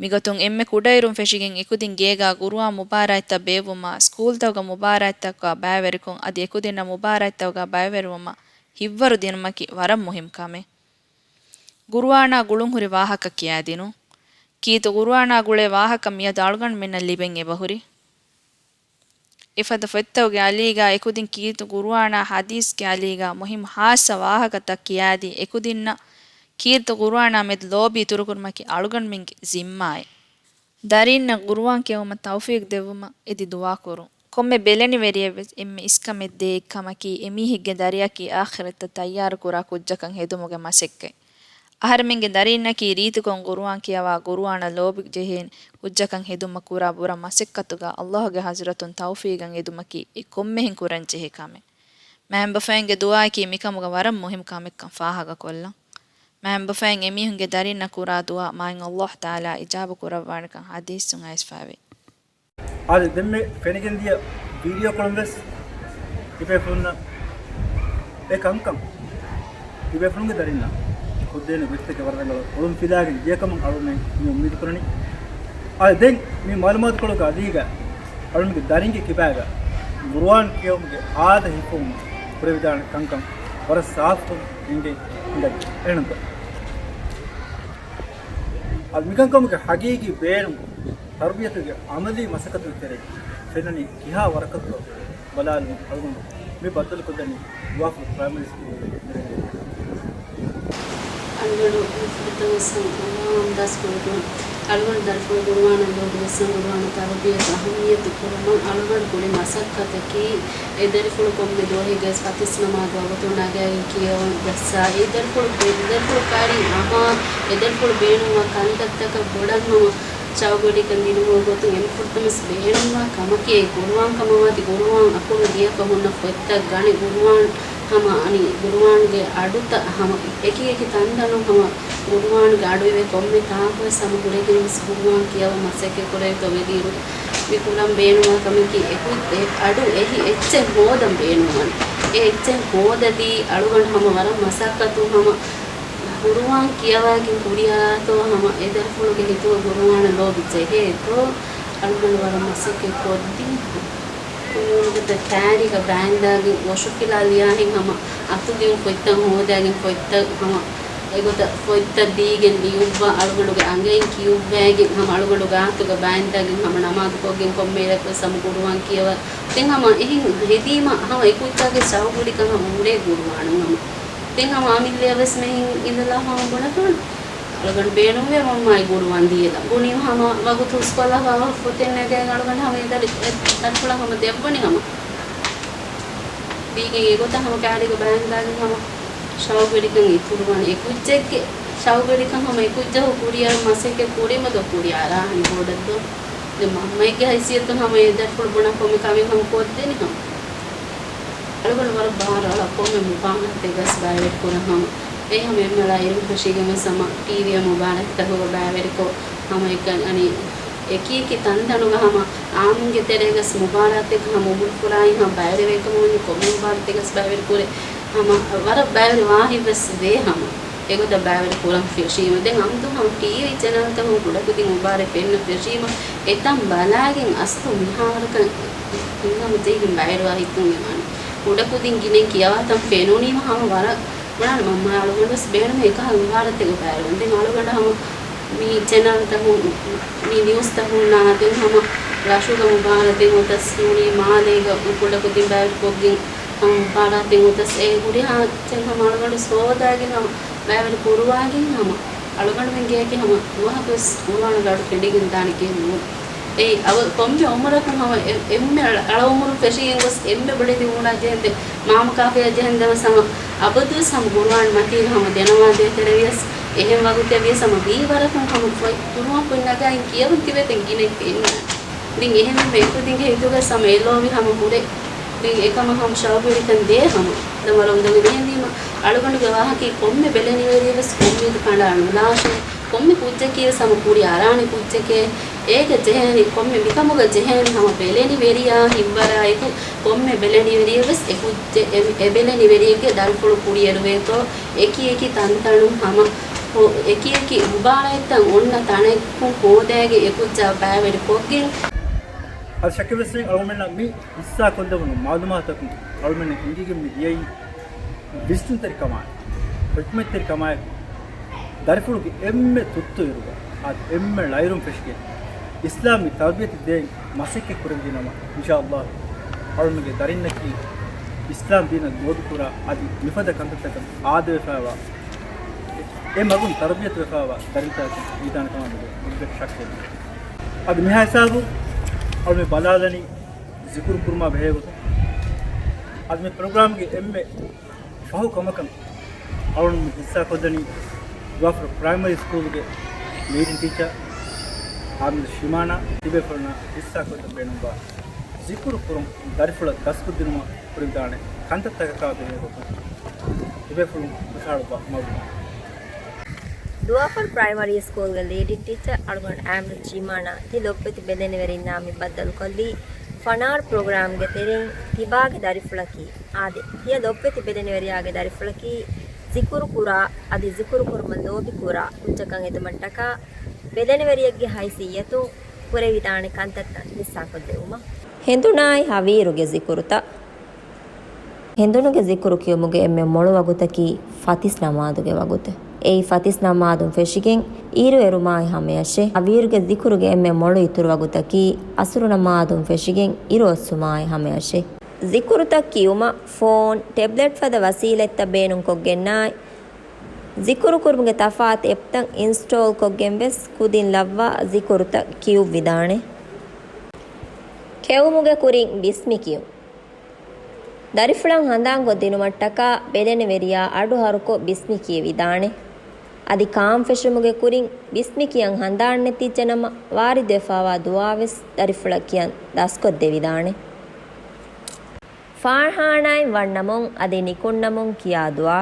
މިގޮތުން އެންމެ ކުޑައިރުން ފެށިގެން އެކުދިން ގޭގަ ޤުރުއާން މުބާރާތްތައް ބޭއްވުމާ، ސްކޫލްތަކުގަ މުބާރާތްތަކުގަ ބައިވެރިކޮށް، އަދި އެކުދިންނަށް މުބާރާތްތަކުގަ ބައިވެރިވުމަށް ހިތްވަރު ދިނުމަކީ ވަރަށް މުހިންމު ކަމެއް. ޤުރުއާނާ ގުޅުންހުރި ވާހަކަ ކިޔާދިނުން. ކީރިތި ޤުރުއާނާ ގުޅޭ ވާހަކަ މިއަދު އަޅުގަނޑުމެންނަށް ލިބެން އެބަހުރި. އެފަދަ ފޮތްތަކުގެ އަލީގަ އެކުދިން ކީރިތި ޤުރުއާނާ ޙަދީޘްގެ އަލީގަ މުހިއްމު ޚާއްޞަ ވާހަކަތައް ކިޔާދީ، އެކުދިންނަށް ކީރިތި ޤުރުއާނާ މެދު ލޯބި އިތުރުކުރުމަކީ އަޅުގަނޑުމެންގެ ޒިންމާއެއް. ދަރީންނަށް ޤުރުއާން ކިޔެވުމަށް ތައުފީޤް ދެއްވުމަށް އެދި ދުޢާކުރުން. ކޮންމެ ބެލެނިވެރިއެއްވެސް އެންމެ އިސްކަމެއް ދޭ އެއްކަމަކީ، އެމީހެއްގެ ދަރިއަކީ އާޚިރަތަށް ތައްޔާރުކުރާ ކުއްޖަކަށް ހެދުމުގެ މަސައްކަތް. އަހަރެމެންގެ ދަރީންނަކީ ރީތިކޮށް ޤުރުއާން ކިޔަވާ، ޤުރުއާނަށް ލޯބި ޖެހޭނެ ކުއްޖަކަށް ހެދުމަށް ކުރާ ބުރަ މަސައްކަތުގަ ﷲ ގެ ޙަޟްރަތުން ތައުފީޤަށް އެދުމަކީ އެ ކޮންމެހެން ކުރަންޖެހޭ ކަމެއް. މައިންބަފައިންގެ ދުޢާއަކީ މިކަމުގަ ވަރަށް މުހިއްމު ކަމެއްކަން ފާހަގަކޮށްލަން. މައިންބަފައިން އެމީހުންގެ ދަރީންނަށް ކުރާ ދުޢާ މާތް ﷲ ތަޢާލާ އިޖާބަ ކުރައްވާނެކަން ޙަދީޘްއިން އައިސްފައިވޭ. އާދެ، ދެންމެ ފެނިގެންދިޔަ ވީޑިއޯކޮޅުން ވެސް ތިބޭފުޅުންނަށް އެ ކަންކަން ތިބޭފުޅުންގެ ދަރިންނަށް ކޮށްދޭނެ ގޮތްތަކެއް ވަރަށް ރަނގަޅަށް އޮޅުން ފިލާގެން ދިޔަކަމުން އަޅުގަނޑު މި އުއްމީދު ކުރަނީ. އާދެ، ދެން މި މަޢުލޫމާތުކޮޅުގެ އަދީގަ އަޅުގަނޑުގެ ދަރިންގެ ކިބާގަ ޤުރުއާން ކިޔެވުމުގެ އާދަ ހިފުމަށް ކުރެވިދާނެ ކަންކަން ވަރަށް ސާފުކޮށް އެނގޭ ހިނގައްޖެ. އެހެންތޯ؟ އަދި މިކަންކަމުގެ ހަގީގީ ބޭނުން ތަރުބިޔަތުގެ ޢަމަލީ މަސައްކަތުގެ ތެރެއިން ފެންނަނީ ކިހާ ވަރަކަށްތޯ ބަލާލުމުން އަޅުގަނޑު މި ބައްދަލުކޮށްދަނީ ވާފު ޕްރައިމަރީ ސްކޫލުގެ އަޅުގަނޑު މި ފުރަތަމަ ވެސް އަންދާސްކޮށްގެން އަޅުގަނޑު ދަރިފުޅު ޤުރުއާނަށް ލޯބިވެސް ޤުރުއާނު ތަރުބިޔަތު އަހައްމިއްޔަތު ކުރުމަށް އަޅުގަނޑު ކުރި މަސައްކަތަކީ، އެ ދަރިފުޅު ކޮންމެ ދުވަހެއްގަވެސް ފަތިސް ނަމާދު ވަގުތުން ނަގައިގެން ކިޔަވަން ޖައްސާ، އެ ދަރިފުޅު، އެ ދަރިފުޅު ކައިރިން އަހާ، އެ ދަރިފުޅު ބޭނުންވާ ކަންތައްތަކަށް ބޮޑަށް ހަމަ ޝައުގުވެރިކަން ދިނުމުގެ ގޮތުން އެންމެ ފުރަތަމަ ބޭނުންވާ ކަމަކީ އެ ގުރުއާން ކަމަށް ވާތީ ގުރުއާން އަކުން ލިޔެފަ ހުންނަ ފޮތްތައް ގަނެ ގުރުއާން ހަމަ އަނި ގުރުއާންގެ އަޑުތައް ހަމަ އެކި އެކި ތަންތަނުން ހަމަ ގުރުއާންގެ އަޑު އިވޭ ކޮންމެ ތާކުވެސް ހަމަ ހުރެގެން ވެސް ގުރުއާން ކިޔަވަން މަސައްކަތް ކުރޭތޯ ވެދިއިރު މި ކުރަން ބޭނުންވާ ކަމަކީ އެކު އެ އަޑު އެހި އެއްޗެއް ހޯދަން ބޭނުންވަނީ. އެ އެއްޗެއް ހޯދަދީ އަޅުގަނޑު ހަމަ ވަރަށް މަސައްކަތުން ހަމަ ގުރުއާން ކިޔަވައިގެން ކުރިއަރާތޯ ހަމަ އެ ދަރިފުޅުގެ ހިތުގަ ގުރުއާނަށް ލޯބި ޖެހޭތޯ އަޅުގަނޑު ވަރަށް މަސައްކަތް ކޮށްދީ. ކުންނޫނުގަތަ ކާރީގަ ބައިންދާގެން ވޮޝުފިލާ ލިޔާހެން ހަމަ އަތުލިޔުން ފޮތްތައް ހޯދާގެން ފޮތްތައް ހަމަ އެގޮތަށް ފޮތްތައް ދީގެން ލިޔުއްވާ އަޅުގަނޑުގެ އަނގައިން ކިޔުއްވައިގެން ހަމަ އަޅުގަނޑު ގާތުގަ ބައިންދާގެން ހަމަ ނަމާދުކޮށްގެން ކޮންމެ އިރަކުވެސް ހަމަ ގުރުއާން ކިޔަވަ ދެން ހަމަ އެހެން ހެދީމަ ހަމަ އެކުއްޖާގެ ޝައުގުވެރިކަން ހަމަ ހުރޭ ގުރުއާނުން ހަމަ. ދެން ހަމަ އަމިއްލަޔަށް ވެސް މެހެން އިނދެލާ ހަމަ ބުނެފަ އަޅުގަނޑު ބޭނުންވޭ މަންމާއި ގުރުއާން ދީލަ. ބުނީމަ ހަމަ ވަގުތު ހުސްކޮށްލާފަ ފޮތެއް ނެގައި އަޅުގަނޑު ހަމަ އެ ދަރި-، އެ ދަރިފުޅަށް ހަމަ ދެއްވަނީ ހަމަ. ދީގެން އެގޮތަށް ހަމަ ކާރީގަ ބައިންދާގެން ހަމަ ޝައުގުވެރިކަން އިތުރުވާނެ. އެކުއްޖެއްގެ ޝައުގުވެރިކަން ހަމަ އެކުއްޖަހު ކުރިއަރު މަސައްކަތް ކުރީމަ ދޯ ކުރިއަރާ ހަނި ބޯޑަށްދޯ. ދެން މަންމައެއްގެ ހައިސިއްޔަތުން ހަމަ އެ ދަރިފުޅު ބުނާ ކޮންމެ ކަމެއް ހަމަ ކޮށްދެނީ ހަމަ. އަޅުގަނޑު ވަރަށް ބާރު އަޅާ ކޮންމެ މުބާރާތެއްގަސް ބައިވެރި ކުރަން ހަމަ. އެ ހަމަ އެންމެ އަޅާ އިރުން ފެށީގެން ވެސް ހަމަ ޓީވީއާ މުބާރާތްތަކުގަ ބައިވެރިކޮށް ހަމަ އެކަން އަނި އެކި އެކި ތަންތަނުގަ ހަމަ އާއްމުންގެ ތެރޭގަސް މުބާރާތެއްގަ ހަމަ އުމުރުފުރާއިން ހަމަ ބައިވެރިވެ ކަމަށް ވަނީ ކޮންމެ މުބާރާތެއްގަސް ބައިވެރި ކުރޭ ހަމަ ވަރަށް ބައިވެރި ވާހިތް ވެސް ވޭ ހަމަ. އެގޮތަށް ބައިވެރި ކުރަން ފެށީމަ، ދެން އަމްދު ހަމަ ޓީވީ ޗެނަލްތަކުން ކުޑަކުދިން މުބާރާތް ފެންނަ ފެށީމަ، އެތަން ބަލާގެން އަސްލު މިހާވަރަކަށް ހިތްހަމަ ޖެހިގެން ބައިވެރިވާ ހިތުން އެވާނެ. ކުޑަކުދިން ގިނައިން ކިޔަވާތަން ފެނުނީމަ ހަމަ ވަރަށް ބުނާނެ މަންމާ އަޅުގަނޑުވެސް ބޭނުމޭ އެކަހަލަ މުބާރާތެއްގަ ބައިވެރިވަން. ދެން އަޅުގަނޑަށް ހަމަ މި ޗެނަލްތަކުން، މި ނިއުސްތަކުންނާ ދެން ހަމަ ރަށުގަ މުބާރާތެއް އޮތަސް ނޫނީ މާލޭގަ ކުޑަކުދިން ބައިވެރިކޮށްގެން ހަމަ މުބާރާތެއް އޮތަސް އެ ހުރިހާ ޗެން ހަމަ އަޅުގަނޑު ސޯދާގެން ހަމަ ބައިވެރި ކުރުވާގެން ހަމަ އަޅުގަނޑުމެން ގެޔަކީ ހަމަ ނުވަހަކުވެސް ގުރުއާނުގެ އަޑު ފެނިގެން ދާނެ ގެއެއް ނޫން. އެއީ، އަވަ ކޮންމެ އުމުރަކުން ހަމަ އެ-، އެންމެ އަޅަ-، އަޅަ އުމުރުން ފެށިގެން ގޮސް އެންމެ ބޮޑެތި އުމުރާ ޖެހެންދެން މާމަ ކާފަޔާ ޖެހެންދެން ވެސް ހަމަ އަބަދުވެސް ހަމަ ގުރުއާން މަތީގަ ހަމަ ދެނަވާ ދޭތެރެވިޔަސް އެހެން ވަގުތެއް ވިޔަސް ހަމަ ވީ ވަރަކުން ހަމަ ފޮތް ގުރުއާން ފޮތް ނަގާއިން ކިޔަވަން ތިބޭ ދެން ގިނައިން ފެންނާނެ. ދެން އެހެންވީމަ އެކުދިންގެ ހިތުގަސް ހަމަ އެ ލޯބި ހަމަ ހުރޭ. ދެން އެކަމަށް ހަމަ ޝައުގުވެރިކަން ދޭ ހަމަ. ދަމަ ރޮނދުގެ ދޭންވީމަ އަޅުގަނޑުގެ ވާހަކައީ ކޮންމެ ބެލެނިވެރިޔެއް ވެސް އުއްމީދު ކަނޑާ ނުލާށޭ. ކޮންމެ ކުއްޖަކީ ވެސް ހަމަ ކުރި އަރާނެ ކުއްޖެކޭ. އޭގެ ޖެހޭނީ ކޮންމެ މިކަމުގަ ޖެހޭނީ ހަމަ ބެލެނިވެރިޔާ ހިތްވަރާއެކު ކޮންމެ ބެލެނިވެރިޔެއް ވެސް އެ ކުއްޖެ-، އެ-، އެ ބެލެނިވެރިއެއްގެ ދަރިފުޅު ކުރިއެރުވޭތޯ އެކި އެކި ތަންތަނުން ހަމަ ހޯ-، އެކި އެކި މުބާރާތްތައް އޮންނަ ތަނެއްކުން ހޯދައިގެން އެކުއްޖާ ބައިވެރިކޮށްގެން. އަދި ޝައްކެއްވެސް ނެތް އަޅުމެންނަށް މި ހިއްސާކޮށްލެވުނު މައުލޫމާތަކުން އަޅުމެންނަށް އެނގިގެން މި ދިޔައީ ވިސްނުންތެރިކަމާއި، ޙިކްމަތްތެރިކަމާއެކު، ދަރިފުޅުގެ އެންމެ ތުއްތުއިރުގަ، އާދެ، އެންމެ ޅައިރުން ފެށިގެން، އިސްލާމީ ތަރުބިޔަތު ދޭން މަސައްކަތް ކުރެވިދިނަމަ، އިންޝާﷲ، އަޅުމެންގެ ދަރިންނަކީ އިސްލާމް ދީނަށް ލޯބިކުރާ، އަދި މިފަދަ ކަންތައްތަކަށް އާދަވެފައިވާ، އެ މަގުން ތަރުބިޔަތުވެފައިވާ ދަރިންތަކަކުން ވީދާނެ ކަމާ މެދު މުއްދަތު ޝައްކެއް ނެތް. އަދި މިހާ ހިސާބު އަޅުމެން ބަލާލަނީ ޒިކުރު ކުރުމާ ބެހޭ ގޮތުން. އަދި މި ޕްރޮގްރާމްގެ އެންމެ ފަހު ކަމަކަށް އަޅުން ހިއްސާކޮށްލަނީ ދުވާފަރު ޕްރައިމަރީ ސްކޫލްގެ ލީޑިން ޓީޗަރ އާމިރު ޝިމާނާ ތިބޭފުޅުންނާ ހިއްސާކޮށްލަން ބޭނުންވާ ޒިކުރު ކުރުން ދަރިފުޅަށް ދަސްކޮށްދިނުމަށް ކުރެވިދާނެ ކަންތައްތަކަކާ ބެހޭ ގޮތުން ތިބޭފުޅުން ހުށަހަޅުއްވާ މަގު. ދުވާފަރު ޕްރައިމަރީ ސްކޫލްގެ ލީޑިން ޓީޗަރ އަޅުގަނޑު އާމިރު ޝިމާނާ ތި ލޮބުވެތި ބެލެނިވެރިންނާ މި ބައްދަލުކޮށްލީ ފަނާރު ޕްރޮގްރާމްގެ ތެރެއިން ތިބާގެ ދަރިފުޅަކީ އާދެ، ތިޔަ ލޮބުވެތި ބެލެނިވެރިޔާގެ ދަރިފުޅަކީ ޒިކުރު ކުރާ، އަދި ޒިކުރު ކުރުމަށް ލޯބި ކުރާ ކުއްޖަކަށް އެދުމަށްޓަކާ، ބެލެނިވެރިއެއްގެ ހައިސިއްޔަތުން ކުރެވިދާނެ ކަންތައްތައް ހިއްސާކޮށްދެވުމަށް. ހެނދުނާއި ހަވީރުގެ ޒިކުރުތައް. ހެނދުނުގެ ޒިކުރު ކިޔުމުގެ އެންމެ މޮޅު ވަގުތަކީ ފަތިސް ނަމާދުގެ ވަގުތެއް. އެއީ ފަތިސް ނަމާދުން ފެށިގެން އިރު އެރުމާއި ހަމަޔަށޭ. ހަވީރުގެ ޒިކުރުގެ އެންމެ މޮޅު އިތުރު ވަގުތަކީ އަސުރު ނަމާދުން ފެށިގެން އިރު އޮއްސުމާއި ހަމަޔަށޭ. ޒިކުރުތައް ކިޔުމަށް ފޯން، ޓެބްލެޓް ފަދަ ވަސީލަތްތައް ބޭނުންކޮށްގެންނާއި، ޒިކުރު ކުރުމުގެ ތަފާތު އެޕްތައް އިންސްޓޯލް ކޮށްގެން ވެސް ކުދިން ލައްވާ ޒިކުރުތައް ކިޔުއްވިދާނެ. ކެއުމުގެ ކުރިން ބިސްމި ކިޔުން. ދަރިފުޅަށް ހަނދާންކޮށްދިނުމަށްޓަކާ ބެލެނިވެރިޔާ އަޑު ހަރުކޮށް ބިސްމި ކިޔެވިދާނެ. އަދި ކާން ފެށުމުގެ ކުރިން ބިސްމި ކިޔަން ހަނދާން ނެތިއްޖެ ނަމަ، ވާރިދުވެފާވާ ދުޢާވެސް ދަރިފުޅަށް ކިޔަން ދަސްކޮށްދެވިދާނެ. ފާޚާނާއިން ވަންނަމުން އަދި ނިކުންނަމުން ކިޔާ ދުޢާ.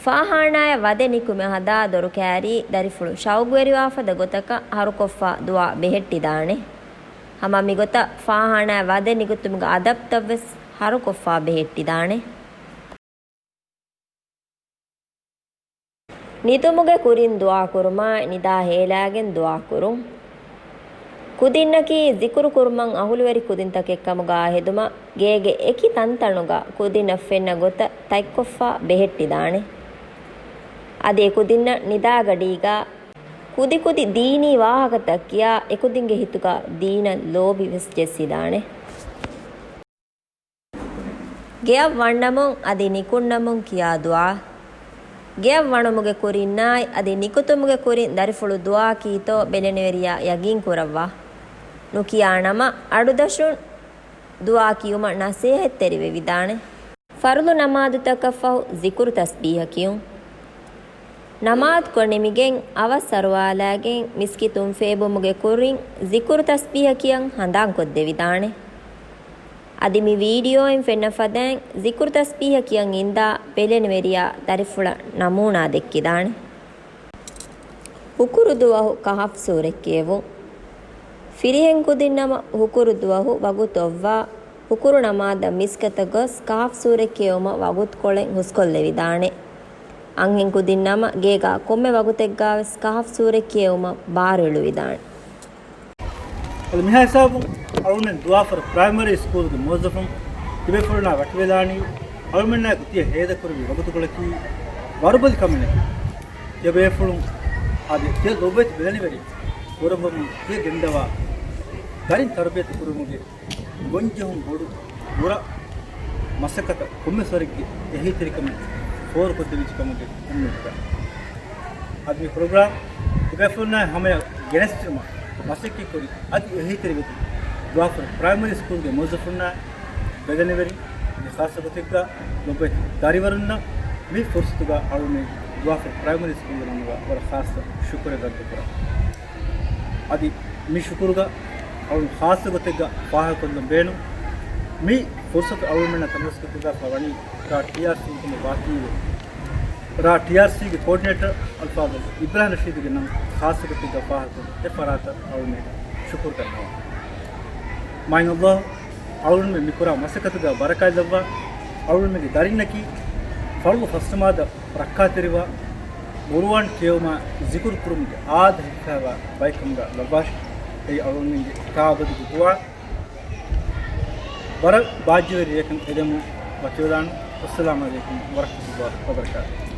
ފާޚާނާޔަށް ވަދެ ނިކުމެ ހަދާ ދޮރު ކައިރީ ދަރިފުޅު ޝައުގުވެރިވާފަދަ ގޮތަކަށް ހަރުކޮށްފާ ދުޢާ ބެހެއްޓިދާނެ. ހަމަ މިގޮތަށް ފާޚާނާޔަށް ވަދެ ނިކުތުމުގެ އަދަބްތައްވެސް ހަރުކޮށްފާ ބެހެއްޓިދާނެ. ނިދުމުގެ ކުރިން ދުޢާ ކުރުމާއި ނިދާ ހޭލާގެން ދުޢާ ކުރުން. ކުދިންނަކީ ޒިކުރު ކުރުމަށް އަހުލުވެރި ކުދިންތަކެއް ކަމުގައި ހެދުމަށް ގޭގެ އެކި ތަންތަނުގަ ކުދިންނަށް ފެންނަ ގޮތަށް ތަތްކޮށްފާ ބެހެއްޓިދާނެ. އަދި އެކުދިންނަށް ނިދާގަޑީގަ ކުދިކުދި ދީނީ ވާހަކަތައް ކިޔާ އެކުދިންގެ ހިތުގަ ދީނަށް ލޯބި ވެސް ޖެއްސިދާނެ. ގެއަށް ވަންނަމުން އަދި ނިކުންނަމުން ކިޔާ ދުޢާ. ގެއަށް ވަނުމުގެ ކުރިންނާއި އަދި ނިކުތުމުގެ ކުރިން ދަރިފުޅު ދުޢާ ކީތޯ ބެލެނިވެރިޔާ ޔަގީން ކުރައްވާ. ނުކިޔާ ނަމަ އަޑުދަށުން ދުޢާ ކިޔުމަށް ނަސޭހަތްތެރިވެވިދާނެ. ފަރުޟު ނަމާދުތަކަށްފަހު ޒިކުރު ތަސްބީހަ ކިޔުން. ނަމާދުކޮށް ނިމިގެން އަވަސް އަރުވާލާގެން މިސްކިތުން ފޭބުމުގެ ކުރިން ޒިކުރު ތަސްބީހަ ކިޔަން ހަނދާންކޮށްދެވިދާނެ. އަދި މި ވީޑިއޯއިން ފެންނަ ފަދައިން ޒިކުރު ތަސްބީހަ ކިޔަން އިންދާ ބެލެނިވެރިޔާ ދަރިފުޅަށް ނަމޫނާ ދެއްކިދާނެ. ހުކުރު ދުވަހު ކަހަފް ސޫރަތް ކިޔެވުން. ފިރިހެން ކުދިންނަމަ ހުކުރު ދުވަހު ވަގުތު އޮއްވާ، ހުކުރު ނަމާދަށް މިސްކަތަށް ގޮސް ކަހަފް ސޫރަތް ކިޔެވުމަށް ވަގުތުކޮޅެއް ހުސްކޮށްލެވިދާނެ. އަންހެން ކުދިންނަމަ ގޭގާ ކޮންމެ ވަގުތެއްގާވެސް ކަހަފް ސޫރަތް ކިޔެވުމަށް ބާރުއެޅުވިދާނެ. އަދި މިހާ ހިސާބުން އަޅުމެން ދުވާފަރު ޕްރައިމަރީ ސްކޫލްގެ މުވައްޒަފުން ތިބޭފުޅުންނާ ވަކިވެލާނީ، އަޅުމެންނާއެކު ތިޔަ ހޭދަކުރެއްވި ވަގުތުކޮޅަކީ ވަރުބަލި ކަމެއް ނެތި. ތިޔަބޭފުޅުން އަދި ތިޔަ ލޮބުވެތި ބެލެނިވެރިން ކުރައްވަމުން ތިޔަ ގެންދަވާ ދަރިން ތަރުބިޔަތު ކުރުމުގެ ގޮންޖެހުން ބޮޑު ބުރަ މަސައްކަތަށް ކޮންމެސް ވަރެއްގެ އެހީތެރިކަމެއް ފޯރުކޮށްދެވިއްޖެ ކަމުގެ އުއްމީދުގަ. އަދި މި ޕްރޮގްރާމް ތިބޭފުޅުންނާ ހަމަޔަށް ގެނެސްދިނުމަށް މަސައްކަތްކުރި އަދި އެހީތެރިވެތި ދުވާފަރު ޕްރައިމަރީ ސްކޫލްގެ މުވައްޒަފުންނާ ބެލެނިވެރިން، އަދި ޚާއްޞަ ގޮތެއްގަ ލޮބުވެތި ދަރިވަރުންނަށް މި ފުރުސަތުގަ އަޅުމެން ދުވާފަރު ޕްރައިމަރީ ސްކޫލްގެ ނަމުގަ ވަރަށް ޚާއްޞަ ޝުކުރެއް ރައްދުކުރަން. އަދި މި ޝުކުރުގަ އަޅުން ޚާއްޞަ ގޮތެއްގަ ފާހަގަކޮށްލަން ބޭނުން. މި ފުރުސަތު އަޅުމެންނަށް ތަނަވަސްކޮށްދެއްވާފަ ވަނީ ރ. ޓީއާރްސީ ކަމަށް ވާތީވެ، ރ. ޓީއާރްސީގެ ކޯޑިނޭޓަރ އަލްފާޟިލް އިބްރާހިމް ރަޝީދުގެ ނަން ޚާއްޞަ ގޮތެއްގަ ފާހަގަކޮށް، އެ ފަރާތަށް އަޅުމެން ޝުކުރު ދަންނަވަން. މާތް ﷲ އަޅުގަނޑުމެން މިކުރާ މަސައްކަތުގަ ބަރަކާތްލައްވާ، އަޅުގަނޑުމެންގެ ދަރިންނަކީ ފަރުޟު ފަސްނަމާދަށް ރައްކާތެރިވާ، ޤުރުއާން ކިޔެވުމާ ޒިކުރު ކުރުމުގެ އާދަ ހިފާވާ ބައެއްކަމުގަ ލައްވާށި. އެއީ އަޅުގަނޑުމެންގެ ތާއަބަދުގެ ދުޢާ. ވަރަށް ބާއްޖަވެރި ރެއަކަށް އެދެމުން ވަކިވެލާނަން. އައްސަލާމު ޢަލައިކުމް ވަރަޙްމަތުﷲ ވަބަރަކާތުހު.